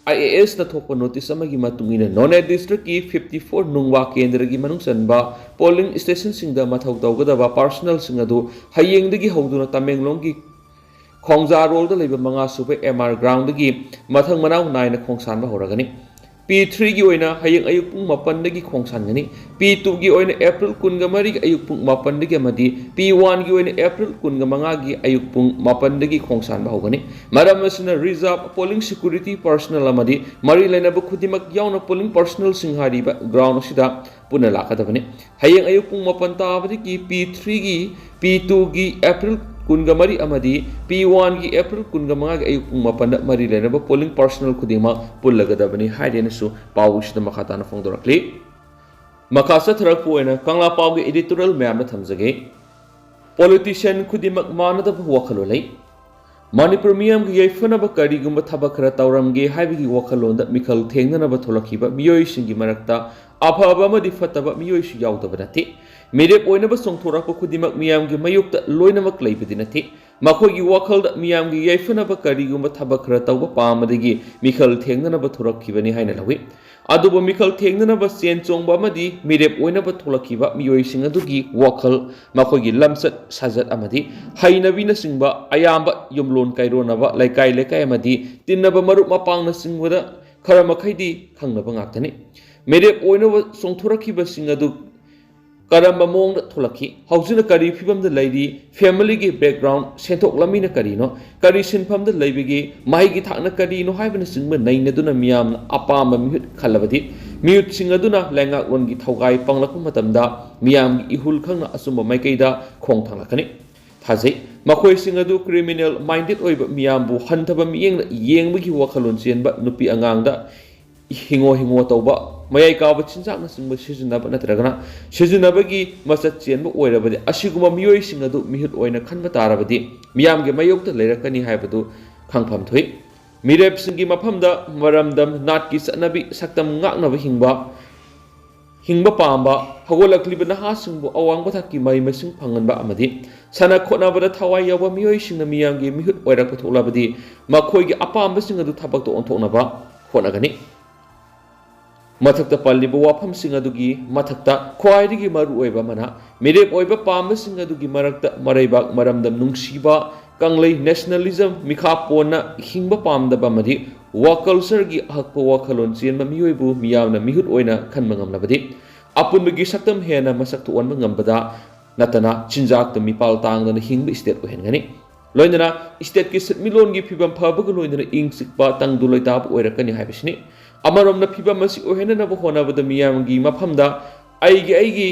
I A ꯑꯦꯁꯅ ꯊꯣꯛꯄ ꯅꯣꯇꯤꯁ ꯑꯃꯒꯤ ꯃꯇꯨꯡ ꯏꯟꯅ, ꯅꯣꯅꯦ ꯗꯤꯁꯇ꯭ꯔꯤꯛꯀꯤ ꯐꯤꯐꯇꯤ ꯐꯣꯔ ꯅꯨꯡꯋꯥ ꯀꯦꯟꯗ꯭ꯔꯒꯤ ꯃꯅꯨꯡ ꯆꯟꯕ ꯄꯣꯂꯤꯡ ꯁ꯭ꯇꯦꯁꯟꯁꯤꯡꯗ ꯃꯊꯧ ꯇꯧꯒꯗꯕ ꯄꯥꯔꯁꯣꯅꯦꯜꯁꯤꯡ ꯑꯗꯨ ꯍꯌꯦꯡꯗꯒꯤ ꯍꯧꯗꯨꯅ ꯇꯃꯦꯡꯂꯣꯡꯒꯤ ꯈꯣꯡꯖꯥꯔꯣꯜꯗ ꯂꯩꯕ ꯃꯉꯥ ꯁꯨꯕ ꯑꯦꯝ ꯑꯥꯔ ꯒ꯭ꯔꯥꯎꯟꯗꯒꯤ ꯃꯊꯪ ꯃꯅꯥꯎ ꯅꯥꯏꯅ ꯈꯣꯡꯁꯥꯟꯕ ꯍꯧꯔꯒꯅꯤ꯫ ꯄꯤ ꯊ꯭ꯔꯤꯒꯤ ꯑꯣꯏꯅ ꯍꯌꯦꯡ ꯑꯌꯨꯛ ꯄꯨꯡ ꯃꯥꯄꯟꯗꯒꯤ ꯈꯣꯡꯁꯥꯟꯒꯅꯤ꯫ ꯄꯤ ꯇꯨꯒꯤ ꯑꯣꯏꯅ ꯑꯦꯄ꯭ꯔꯤꯜ ꯀꯨꯟꯒ ꯃꯔꯤꯒꯤ ꯑꯌꯨꯛ ꯄꯨꯡ ꯃꯥꯄꯟꯗꯒꯤ ꯑꯃꯗꯤ ꯄꯤ ꯋꯥꯟꯒꯤ ꯑꯣꯏꯅ ꯑꯦꯄ꯭ꯔꯤꯜ ꯀꯨꯟꯒ ꯃꯉꯥꯒꯤ ꯑꯌꯨꯛ ꯄꯨꯡ ꯃꯥꯄꯟꯗꯒꯤ ꯈꯣꯡꯁꯥꯟꯕ ꯍꯧꯒꯅꯤ꯫ ꯃꯔꯝ ꯑꯁꯤꯅ, ꯔꯤꯖꯥꯔꯚ, ꯄꯣꯂꯤꯡ ꯁꯦꯀ꯭ꯌꯨꯔꯤꯇꯤ ꯄꯥꯔꯁꯣꯅꯦꯜ ꯑꯃꯗꯤ ꯃꯔꯤ ꯂꯩꯅꯕ ꯈꯨꯗꯤꯡꯃꯛ ꯌꯥꯎꯅ ꯄꯣꯂꯤꯡ ꯄꯥꯔꯁꯣꯅꯦꯜꯁꯤꯡ ꯍꯥꯏꯔꯤꯕ ꯒ꯭ꯔꯥꯎꯟ ꯑꯁꯤꯗ ꯄꯨꯟꯅ ꯂꯥꯛꯀꯗꯕꯅꯤ꯫ ꯍꯌꯦꯡ ꯑꯌꯨꯛ ꯄꯨꯡ ꯃꯥꯄꯟ ꯇꯥꯕꯗꯒꯤ ꯄꯤ ꯊ꯭ꯔꯤꯒꯤ, ꯄꯤ ꯇꯨꯒꯤ ꯑꯦꯄ꯭ꯔꯤꯜ ꯀꯨꯟꯒ ꯃꯔꯤ ꯑꯃꯗꯤ ꯄꯤ ꯋꯥꯟꯒꯤ ꯑꯦꯄ꯭ꯔꯤꯜ ꯀꯨꯟꯒ ꯃꯉꯥꯒꯤ ꯑꯌꯨꯛ ꯄꯨꯡ ꯃꯥꯄꯟꯗ ꯃꯔꯤ ꯂꯩꯅꯕ ꯄꯣꯂꯤꯡ ꯄꯥꯔꯁꯣꯅꯦꯜ ꯈꯨꯗꯤꯡꯃꯛ ꯄꯨꯜꯂꯒꯗꯕꯅꯤ ꯍꯥꯏꯔꯦꯅꯁꯨ ꯄꯥꯎꯁꯤꯗ ꯃꯈꯥ ꯇꯥꯅ ꯐꯣꯡꯗꯣꯔꯛꯂꯤ꯫ ꯃꯈꯥ ꯆꯠꯊꯔꯛꯄ ꯑꯣꯏꯅ ꯀꯪꯂꯥ ꯄꯥꯎꯒꯤ editorial ꯃꯌꯥꯝꯗ ꯊꯝꯖꯒꯦ꯫ ꯄꯣꯂꯤꯇꯤꯁꯤꯌꯟ ꯈꯨꯗꯤꯡꯃꯛ ꯃꯥꯟꯅꯗꯕ ꯋꯥꯈꯜꯂꯣꯟ ꯂꯩ꯫ ꯃꯅꯤꯄꯨꯔ ꯃꯤꯌꯥꯝꯒꯤ ꯌꯥꯏꯐꯅꯕ ꯀꯔꯤꯒꯨꯝꯕ ꯊꯕꯛ ꯈꯔ ꯇꯧꯔꯝꯒꯦ ꯍꯥꯏꯕꯒꯤ ꯋꯥꯈꯜꯂꯣꯟꯗ ꯃꯤꯈꯜ ꯊꯦꯡꯅꯅꯕ ꯊꯣꯛꯂꯛꯈꯤꯕ ꯃꯤꯑꯣꯏꯁꯤꯡꯒꯤ ꯃꯔꯛꯇ ꯑꯐꯕ ꯑꯃꯗꯤ ꯐꯠꯇꯕ ꯃꯤꯑꯣꯏꯁꯨ ꯌꯥꯎꯗꯕ ꯅꯠꯇꯦ꯫ ꯃꯤꯔꯦꯞ ꯑꯣꯏꯅꯕ ꯆꯣꯡꯊꯣꯔꯛꯄ ꯈꯨꯗꯤꯡꯃꯛ ꯃꯤꯌꯥꯝꯒꯤ ꯃꯥꯌꯣꯛꯇ ꯂꯣꯏꯅꯃꯛ ꯂꯩꯕꯗꯤ ꯅꯠꯇꯦ꯫ ꯃꯈꯣꯏꯒꯤ ꯋꯥꯈꯜꯗ ꯃꯤꯌꯥꯝꯒꯤ ꯌꯥꯏꯐꯅꯕ ꯀꯔꯤꯒꯨꯝꯕ ꯊꯕꯛ ꯈꯔ ꯇꯧꯕ ꯄꯥꯝꯕꯗꯒꯤ ꯃꯤꯈꯜ ꯊꯦꯡꯅꯅꯕ ꯊꯣꯔꯛꯈꯤꯕꯅꯤ ꯍꯥꯏꯅ ꯂꯧꯏ꯫ ꯑꯗꯨꯕꯨ ꯃꯤꯈꯜ ꯊꯦꯡꯅꯅꯕ ꯆꯦꯟ ꯆꯣꯡꯕ ꯑꯃꯗꯤ ꯃꯤꯔꯦꯞ ꯑꯣꯏꯅꯕ ꯊꯣꯛꯂꯛꯈꯤꯕ ꯃꯤꯑꯣꯏꯁꯤꯡ ꯑꯗꯨꯒꯤ ꯋꯥꯈꯜ, ꯃꯈꯣꯏꯒꯤ ꯂꯝꯆꯠ ꯁꯥꯖꯠ ꯑꯃꯗꯤ ꯍꯩꯅꯕꯤꯅꯆꯤꯡꯕ ꯑꯌꯥꯝꯕ ꯌꯨꯝꯂꯣꯟ ꯀꯩꯔꯣꯟꯅꯕ, ꯂꯩꯀꯥꯏ ꯂꯩꯀꯥꯏ ꯑꯃꯗꯤ ꯇꯤꯟꯅꯕ ꯃꯔꯨꯞ ꯃꯄꯥꯡꯅꯆꯤꯡꯕꯗ ꯈꯔ ꯃꯈꯩꯗꯤ ꯈꯪꯅꯕ ꯉꯥꯛꯇꯅꯤ꯫ ꯃꯤꯔꯦꯞ ꯑꯣꯏꯅꯕ ꯆꯣꯡꯊꯣꯔꯛꯈꯤꯕꯁꯤꯡ ꯑꯗꯨ ꯀꯔꯝꯕ ꯃꯑꯣꯡꯗ ꯊꯣꯛꯂꯛꯈꯤ? ꯍꯧꯖꯤꯛꯅ ꯀꯔꯤ ꯐꯤꯕꯝꯗ ꯂꯩꯔꯤ? ꯐꯦꯃꯤꯂꯤꯒꯤ ꯕꯦꯛꯒ꯭ꯔꯥꯎꯟ, ꯁꯦꯟꯊꯣꯛ ꯂꯝꯕꯤꯅ ꯀꯔꯤꯅꯣ? ꯀꯔꯤ ꯁꯤꯟꯐꯝꯗ ꯂꯩꯕꯒꯦ? ꯃꯍꯩꯒꯤ ꯊꯥꯛꯅ ꯀꯔꯤꯅꯣ ꯍꯥꯏꯕꯅꯆꯤꯡꯕ ꯅꯩꯅꯗꯨꯅ ꯃꯤꯌꯥꯝꯅ ꯑꯄꯥꯝꯕ ꯃꯤꯍꯨꯠ ꯈꯜꯂꯕꯗꯤ, ꯃꯤꯍꯨꯠꯁꯤꯡ ꯑꯗꯨꯅ ꯂꯩꯉꯥꯛꯂꯣꯟꯒꯤ ꯊꯧꯒꯥꯏ ꯄꯪꯂꯛꯄ ꯃꯇꯝꯗ ꯃꯤꯌꯥꯝꯒꯤ ꯏꯍꯨꯜ ꯈꯪꯅ ꯑꯆꯨꯝꯕ ꯃꯥꯏꯀꯩꯗ ꯈꯣꯡ ꯊꯥꯡꯂꯛꯀꯅꯤ꯫ ꯊꯥꯖꯩ꯫ ꯃꯈꯣꯏꯁꯤꯡ ꯑꯗꯨ ꯀ꯭ꯔꯤꯃꯤꯅꯦꯜ ꯃꯥꯏꯟꯗꯦꯠ ꯑꯣꯏꯕ, ꯃꯤꯌꯥꯝꯕꯨ ꯍꯟꯊꯕ ꯃꯤꯠꯌꯦꯡꯅ ꯌꯦꯡꯕꯒꯤ ꯋꯥꯈꯜꯂꯣꯟ ꯆꯦꯟꯕ ꯅꯨꯄꯤ ꯑꯉꯥꯡꯗ ꯍꯤꯡꯉꯣ ꯍꯤꯡꯉꯣ ꯇꯧꯕ, ꯃꯌꯥꯏ ꯀꯥꯕ ꯆꯤꯟꯖꯥꯛꯅꯆꯤꯡꯕ ꯁꯤꯖꯤꯟꯅꯕ ꯅꯠꯇ꯭ꯔꯒꯅ ꯁꯤꯖꯤꯟꯅꯕꯒꯤ ꯃꯆꯠ ꯆꯦꯟꯕ ꯑꯣꯏꯔꯕꯗꯤ, ꯑꯁꯤꯒꯨꯝꯕ ꯃꯤꯑꯣꯏꯁꯤꯡ ꯑꯗꯨ ꯃꯤꯍꯨꯠ ꯑꯣꯏꯅ ꯈꯟꯕ ꯇꯥꯔꯕꯗꯤ ꯃꯤꯌꯥꯝꯒꯤ ꯃꯥꯌꯣꯛꯇ ꯂꯩꯔꯛꯀꯅꯤ ꯍꯥꯏꯕꯗꯨ ꯈꯪꯐꯝ ꯊꯣꯛꯏ꯫ ꯃꯤꯔꯦꯞꯁꯤꯡꯒꯤ ꯃꯐꯝꯗ ꯃꯔꯝꯗꯝ, ꯅꯥꯠꯀꯤ ꯆꯠꯅꯕꯤ, ꯁꯛꯇꯝ ꯉꯥꯛꯅꯕ ꯍꯤꯡꯕ, ꯍꯤꯡꯕ ꯄꯥꯝꯕ ꯍꯧꯒꯠꯂꯛꯂꯤꯕ ꯅꯍꯥꯁꯤꯡꯕꯨ ꯑꯋꯥꯡꯕ ꯊꯥꯛꯀꯤ ꯃꯍꯩ ꯃꯁꯤꯡ ꯐꯪꯍꯟꯕ ꯑꯃꯗꯤ ꯁꯥꯟꯅ ꯈꯣꯠꯅꯕꯗ ꯊꯋꯥꯏ ꯌꯥꯎꯕ ꯃꯤꯑꯣꯏꯁꯤꯡꯅ ꯃꯤꯌꯥꯝꯒꯤ ꯃꯤꯍꯨꯠ ꯑꯣꯏꯔꯛꯄ ꯊꯣꯛꯂꯕꯗꯤ ꯃꯈꯣꯏꯒꯤ ꯑꯄꯥꯝꯕꯁꯤꯡ ꯑꯗꯨ ꯊꯕꯛꯇ ꯑꯣꯟꯊꯣꯛꯅꯕ ꯍꯣꯠꯅꯒꯅꯤ꯫ ꯃꯊꯛꯇ ꯄꯜꯂꯤꯕ ꯋꯥꯐꯝꯁꯤꯡ ꯑꯗꯨꯒꯤ ꯃꯊꯛꯇ ꯈ꯭ꯋꯥꯏꯗꯒꯤ ꯃꯔꯨꯑꯣꯏꯕ ꯑꯃꯅ, ꯃꯤꯔꯦꯞ ꯑꯣꯏꯕ ꯄꯥꯝꯕꯁꯤꯡ ꯑꯗꯨꯒꯤ ꯃꯔꯛꯇ ꯃꯔꯩꯕꯥꯛ, ꯃꯔꯝꯗꯝ ꯅꯨꯡꯁꯤꯕ, ꯀꯪꯂꯩ, ꯅꯦꯁꯅꯦꯂꯤꯖꯝ, ꯃꯤꯈꯥ ꯄꯣꯟꯅ ꯍꯤꯡꯕ ꯄꯥꯝꯗꯕ ꯑꯃꯗꯤ ꯋꯥ ꯀꯜꯆꯔꯒꯤ ꯑꯍꯛꯄ ꯋꯥꯈꯜꯂꯣꯟ ꯆꯦꯟꯕ ꯃꯤꯑꯣꯏꯕꯨ ꯃꯤꯌꯥꯝꯅ ꯃꯤꯍꯨꯠ ꯑꯣꯏꯅ ꯈꯟꯕ ꯉꯝꯂꯕꯗꯤ, ꯑꯄꯨꯟꯕꯒꯤ ꯁꯛꯇꯝ ꯍꯦꯟꯅ ꯃꯁꯛ ꯊꯣꯛꯍꯟꯕ ꯉꯝꯕꯗ ꯅꯠꯇꯅ ꯆꯤꯟꯖꯥꯛꯇ ꯃꯤꯄꯥꯜ ꯇꯥꯡꯗꯅ ꯍꯤꯡꯕ ꯁ꯭ꯇꯦꯠ ꯑꯣꯏꯍꯟꯒꯅꯤ꯫ ꯂꯣꯏꯅꯅ ꯁ꯭ꯇꯦꯠꯀꯤ ꯁꯦꯟꯃꯤꯠꯂꯣꯟꯒꯤ ꯐꯤꯕꯝ ꯐꯕꯒ ꯂꯣꯏꯅꯅ ꯏꯪ ꯆꯤꯛꯄ ꯇꯪꯗꯨ ꯂꯩꯇꯥꯕ ꯑꯣꯏꯔꯛꯀꯅꯤ ꯍꯥꯏꯕꯁꯤꯅꯤ꯫ ꯑꯃꯔꯣꯝꯗ ꯐꯤꯕꯝ ꯑꯁꯤ ꯑꯣꯏꯍꯟꯅꯅꯕ ꯍꯣꯠꯅꯕꯗ ꯃꯤꯌꯥꯝꯒꯤ ꯃꯐꯝꯗ ꯑꯩꯒꯤ ꯑꯩꯒꯤ,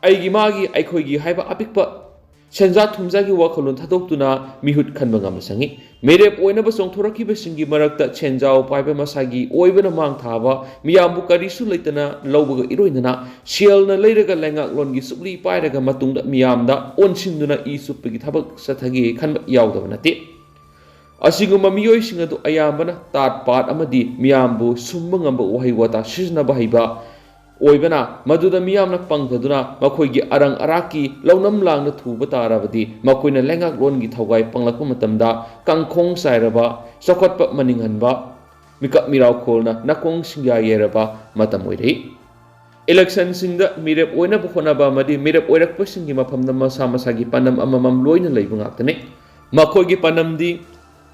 ꯑꯩꯒꯤ ꯃꯥꯒꯤ, ꯑꯩꯈꯣꯏꯒꯤ ꯍꯥꯏꯕ ꯑꯄꯤꯛꯄ ꯁꯦꯟꯖꯥ ꯊꯨꯝꯖꯥꯒꯤ ꯋꯥꯈꯜꯂꯣꯟ ꯊꯥꯗꯣꯛꯇꯨꯅ ꯃꯤꯍꯨꯠ ꯈꯟꯕ ꯉꯝꯕ ꯆꯪꯏ꯫ ꯃꯤꯔꯦꯞ ꯑꯣꯏꯅꯕ ꯆꯣꯡꯊꯣꯔꯛꯈꯤꯕꯁꯤꯡꯒꯤ ꯃꯔꯛꯇ ꯁꯦꯟꯖꯥꯎ ꯄꯥꯏꯕ ꯃꯁꯥꯒꯤ ꯑꯣꯏꯕꯅ ꯃꯥꯡ ꯊꯥꯕ, ꯃꯤꯌꯥꯝꯕꯨ ꯀꯔꯤꯁꯨ ꯂꯩꯇꯅ ꯂꯧꯕꯒ ꯏꯔꯣꯏꯅꯅ ꯁꯦꯜꯅ ꯂꯩꯔꯒ ꯂꯩꯉꯥꯛꯂꯣꯟꯒꯤ ꯁꯨꯛꯂꯤ ꯄꯥꯏꯔꯒ ꯃꯇꯨꯡꯗ ꯃꯤꯌꯥꯝꯗ ꯑꯣꯟꯁꯤꯟꯗꯨꯅ ꯏ ꯆꯨꯞꯄꯒꯤ ꯊꯕꯛ ꯆꯠꯊꯒꯦ ꯈꯟꯕ ꯌꯥꯎꯗꯕ ꯅꯠꯇꯦ꯫ ꯑꯁꯤꯒꯨꯝꯕ ꯃꯤꯑꯣꯏꯁꯤꯡ ꯑꯗꯨ ꯑꯌꯥꯝꯕꯅ ꯇꯥꯠ ꯄꯥꯠ ꯑꯃꯗꯤ ꯃꯤꯌꯥꯝꯕꯨ ꯁꯨꯝꯕ ꯉꯝꯕ ꯋꯥꯍꯩ ꯋꯥꯇꯥ ꯁꯤꯖꯤꯟꯅꯕ ꯍꯩꯕ ꯑꯣꯏꯕꯅ, ꯃꯗꯨꯗ ꯃꯤꯌꯥꯝꯅ ꯄꯪꯊꯗꯨꯅ ꯃꯈꯣꯏꯒꯤ ꯑꯔꯪ ꯑꯔꯥꯛꯀꯤ ꯂꯧꯅꯝ ꯂꯥꯡꯅ ꯊꯨꯕ ꯇꯥꯔꯕꯗꯤ, ꯃꯈꯣꯏꯅ ꯂꯩꯉꯥꯛꯂꯣꯟꯒꯤ ꯊꯧꯒꯥꯏ ꯄꯪꯂꯛꯄ ꯃꯇꯝꯗ ꯀꯥꯡꯈꯣꯡ ꯆꯥꯏꯔꯕ, ꯆꯥꯎꯈꯠꯄ ꯃꯅꯤꯡꯍꯟꯕ, ꯃꯤꯀꯞ ꯃꯤꯔꯥꯎꯈꯣꯜꯅ ꯅꯥꯀꯣꯡ ꯁꯤꯡꯌꯥ ꯌꯩꯔꯕ ꯃꯇꯝ ꯑꯣꯏꯔꯛꯏ꯫ Election ꯁꯤꯡꯗ ꯃꯤꯔꯦꯞ ꯑꯣꯏꯅꯕ ꯍꯣꯠꯅꯕ ꯑꯃꯗꯤ ꯃꯤꯔꯦꯞ ꯑꯣꯏꯔꯛꯄꯁꯤꯡꯒꯤ ꯃꯐꯝꯗ ꯃꯁꯥ ꯃꯁꯥꯒꯤ ꯄꯥꯟꯗꯝ ꯑꯃꯃꯝ ꯂꯣꯏꯅ ꯂꯩꯕ ꯉꯥꯛꯇꯅꯤ꯫ ꯃꯈꯣꯏꯒꯤ ꯄꯥꯟꯗꯝꯗꯤ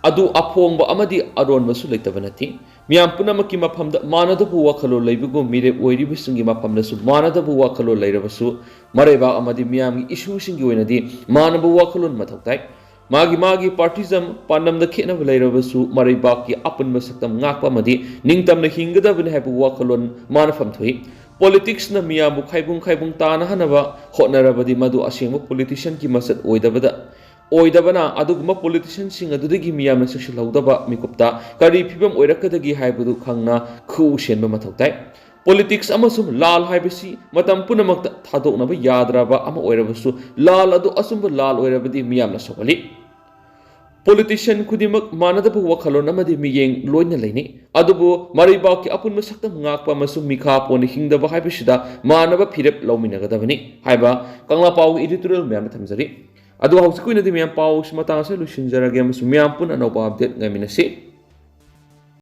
ꯑꯗꯨ ꯑꯐꯣꯡꯕ ꯑꯃꯗꯤ ꯑꯔꯣꯟꯕꯁꯨ ꯂꯩꯇꯕ ꯅꯠꯇꯦ꯫ ꯃꯤꯌꯥꯝ ꯄꯨꯝꯅꯃꯛꯀꯤ ꯃꯐꯝꯗ ꯃꯥꯟꯅꯗꯕ ꯋꯥꯈꯜꯂꯣꯟ ꯂꯩꯕꯒꯨꯝ, ꯃꯤꯔꯦꯞ ꯑꯣꯏꯔꯤꯕꯁꯤꯡꯒꯤ ꯃꯐꯝꯗꯁꯨ ꯃꯥꯟꯅꯗꯕ ꯋꯥꯈꯜꯂꯣꯟ ꯂꯩꯔꯕꯁꯨ, ꯃꯔꯩꯕꯥꯛ ꯑꯃꯗꯤ ꯃꯤꯌꯥꯝꯒꯤ issue ꯁꯤꯡꯒꯤ ꯑꯣꯏꯅꯗꯤ ꯃꯥꯟꯅꯕ ꯋꯥꯈꯜꯂꯣꯟ ꯃꯊꯧ ꯇꯥꯏ꯫ ꯃꯥꯒꯤ ꯃꯥꯒꯤ partism, ꯄꯥꯟꯗꯝꯗ ꯈꯦꯠꯅꯕ ꯂꯩꯔꯕꯁꯨ, ꯃꯔꯩꯕꯥꯛꯀꯤ ꯑꯄꯨꯟꯕ ꯁꯛꯇꯝ ꯉꯥꯛꯄ ꯑꯃꯗꯤ ꯅꯤꯡꯇꯝꯅ ꯍꯤꯡꯒꯗꯕꯅꯤ ꯍꯥꯏꯕ ꯋꯥꯈꯜꯂꯣꯟ ꯃꯥꯅꯐꯝ ꯊꯣꯛꯏ꯫ Politics ꯅ ꯃꯤꯌꯥꯝꯕꯨ ꯈꯥꯏꯕꯨꯡ ꯈꯥꯏꯕꯨꯡ ꯇꯥꯅꯍꯟꯅꯕ ꯍꯣꯠꯅꯔꯕꯗꯤ, ꯃꯗꯨ ꯑꯁꯦꯡꯕ politician ꯒꯤ ꯃꯁꯛ ꯑꯣꯏꯗꯕꯗ, ꯑꯣꯏꯗꯕꯅ, ꯑꯗꯨꯒꯨꯝꯕ politician ꯁꯤꯡ ꯑꯗꯨꯗꯒꯤ ꯃꯤꯌꯥꯝꯅ ꯆꯦꯛꯁꯤꯜꯍꯧꯗꯕ ꯃꯤꯀꯨꯞꯇ ꯀꯔꯤ ꯐꯤꯕꯝ ꯑꯣꯏꯔꯛꯀꯗꯒꯦ ꯍꯥꯏꯕꯗꯨ ꯈꯪꯅ ꯈꯨꯎ ꯁꯦꯟꯕ ꯃꯊꯧ ꯇꯥꯏ꯫ Politics ꯑꯃꯁꯨꯡ ꯂꯥꯜ ꯍꯥꯏꯕꯁꯤ ꯃꯇꯝ ꯄꯨꯝꯅꯃꯛꯇ ꯊꯥꯗꯣꯛꯅꯕ ꯌꯥꯗ꯭ꯔꯕ ꯑꯃ ꯑꯣꯏꯔꯕꯁꯨ, ꯂꯥꯜ ꯑꯗꯨ ꯑꯆꯨꯝꯕ ꯂꯥꯜ ꯑꯣꯏꯔꯕꯗꯤ ꯃꯤꯌꯥꯝꯅ ꯁꯧꯒꯠꯂꯤ꯫ Politician ꯈꯨꯗꯤꯡꯃꯛ ꯃꯥꯟꯅꯗꯕ ꯋꯥꯈꯜꯂꯣꯟ ꯑꯃꯗꯤ ꯃꯤꯠꯌꯦꯡ ꯂꯣꯏꯅ ꯂꯩꯅꯩ, ꯑꯗꯨꯕꯨ ꯃꯔꯩꯕꯥꯛꯀꯤ ꯑꯄꯨꯟꯕ ꯁꯛꯇꯝ ꯉꯥꯛꯄ ꯑꯃꯁꯨꯡ ꯃꯤꯈꯥ ꯄꯣꯟꯅ ꯍꯤꯡꯗꯕ ꯍꯥꯏꯕꯁꯤꯗ ꯃꯥꯟꯅꯕ ꯐꯤꯔꯦꯞ ꯂꯧꯃꯤꯟꯅꯒꯗꯕꯅꯤ ꯍꯥꯏꯕ ꯀꯪꯂꯥ ꯄꯥꯎꯒꯤ editorial ꯃꯌꯥꯝꯗ ꯊꯝꯖꯔꯤ꯫ ꯑꯗꯨ ꯍꯧꯖꯤꯛꯀꯤ ꯑꯣꯏꯅꯗꯤ ꯃꯌꯥꯝ ꯄꯥꯎꯁꯤ ꯃꯇꯥꯡ ꯑꯁꯤꯗ ꯂꯣꯏꯁꯤꯟꯖꯔꯒꯦ ꯑꯃꯁꯨꯡ ꯃꯌꯥꯝ ꯄꯨꯟꯅ ꯑꯅꯧꯕ update ꯉꯥꯏꯃꯤꯟꯅꯁꯤ꯫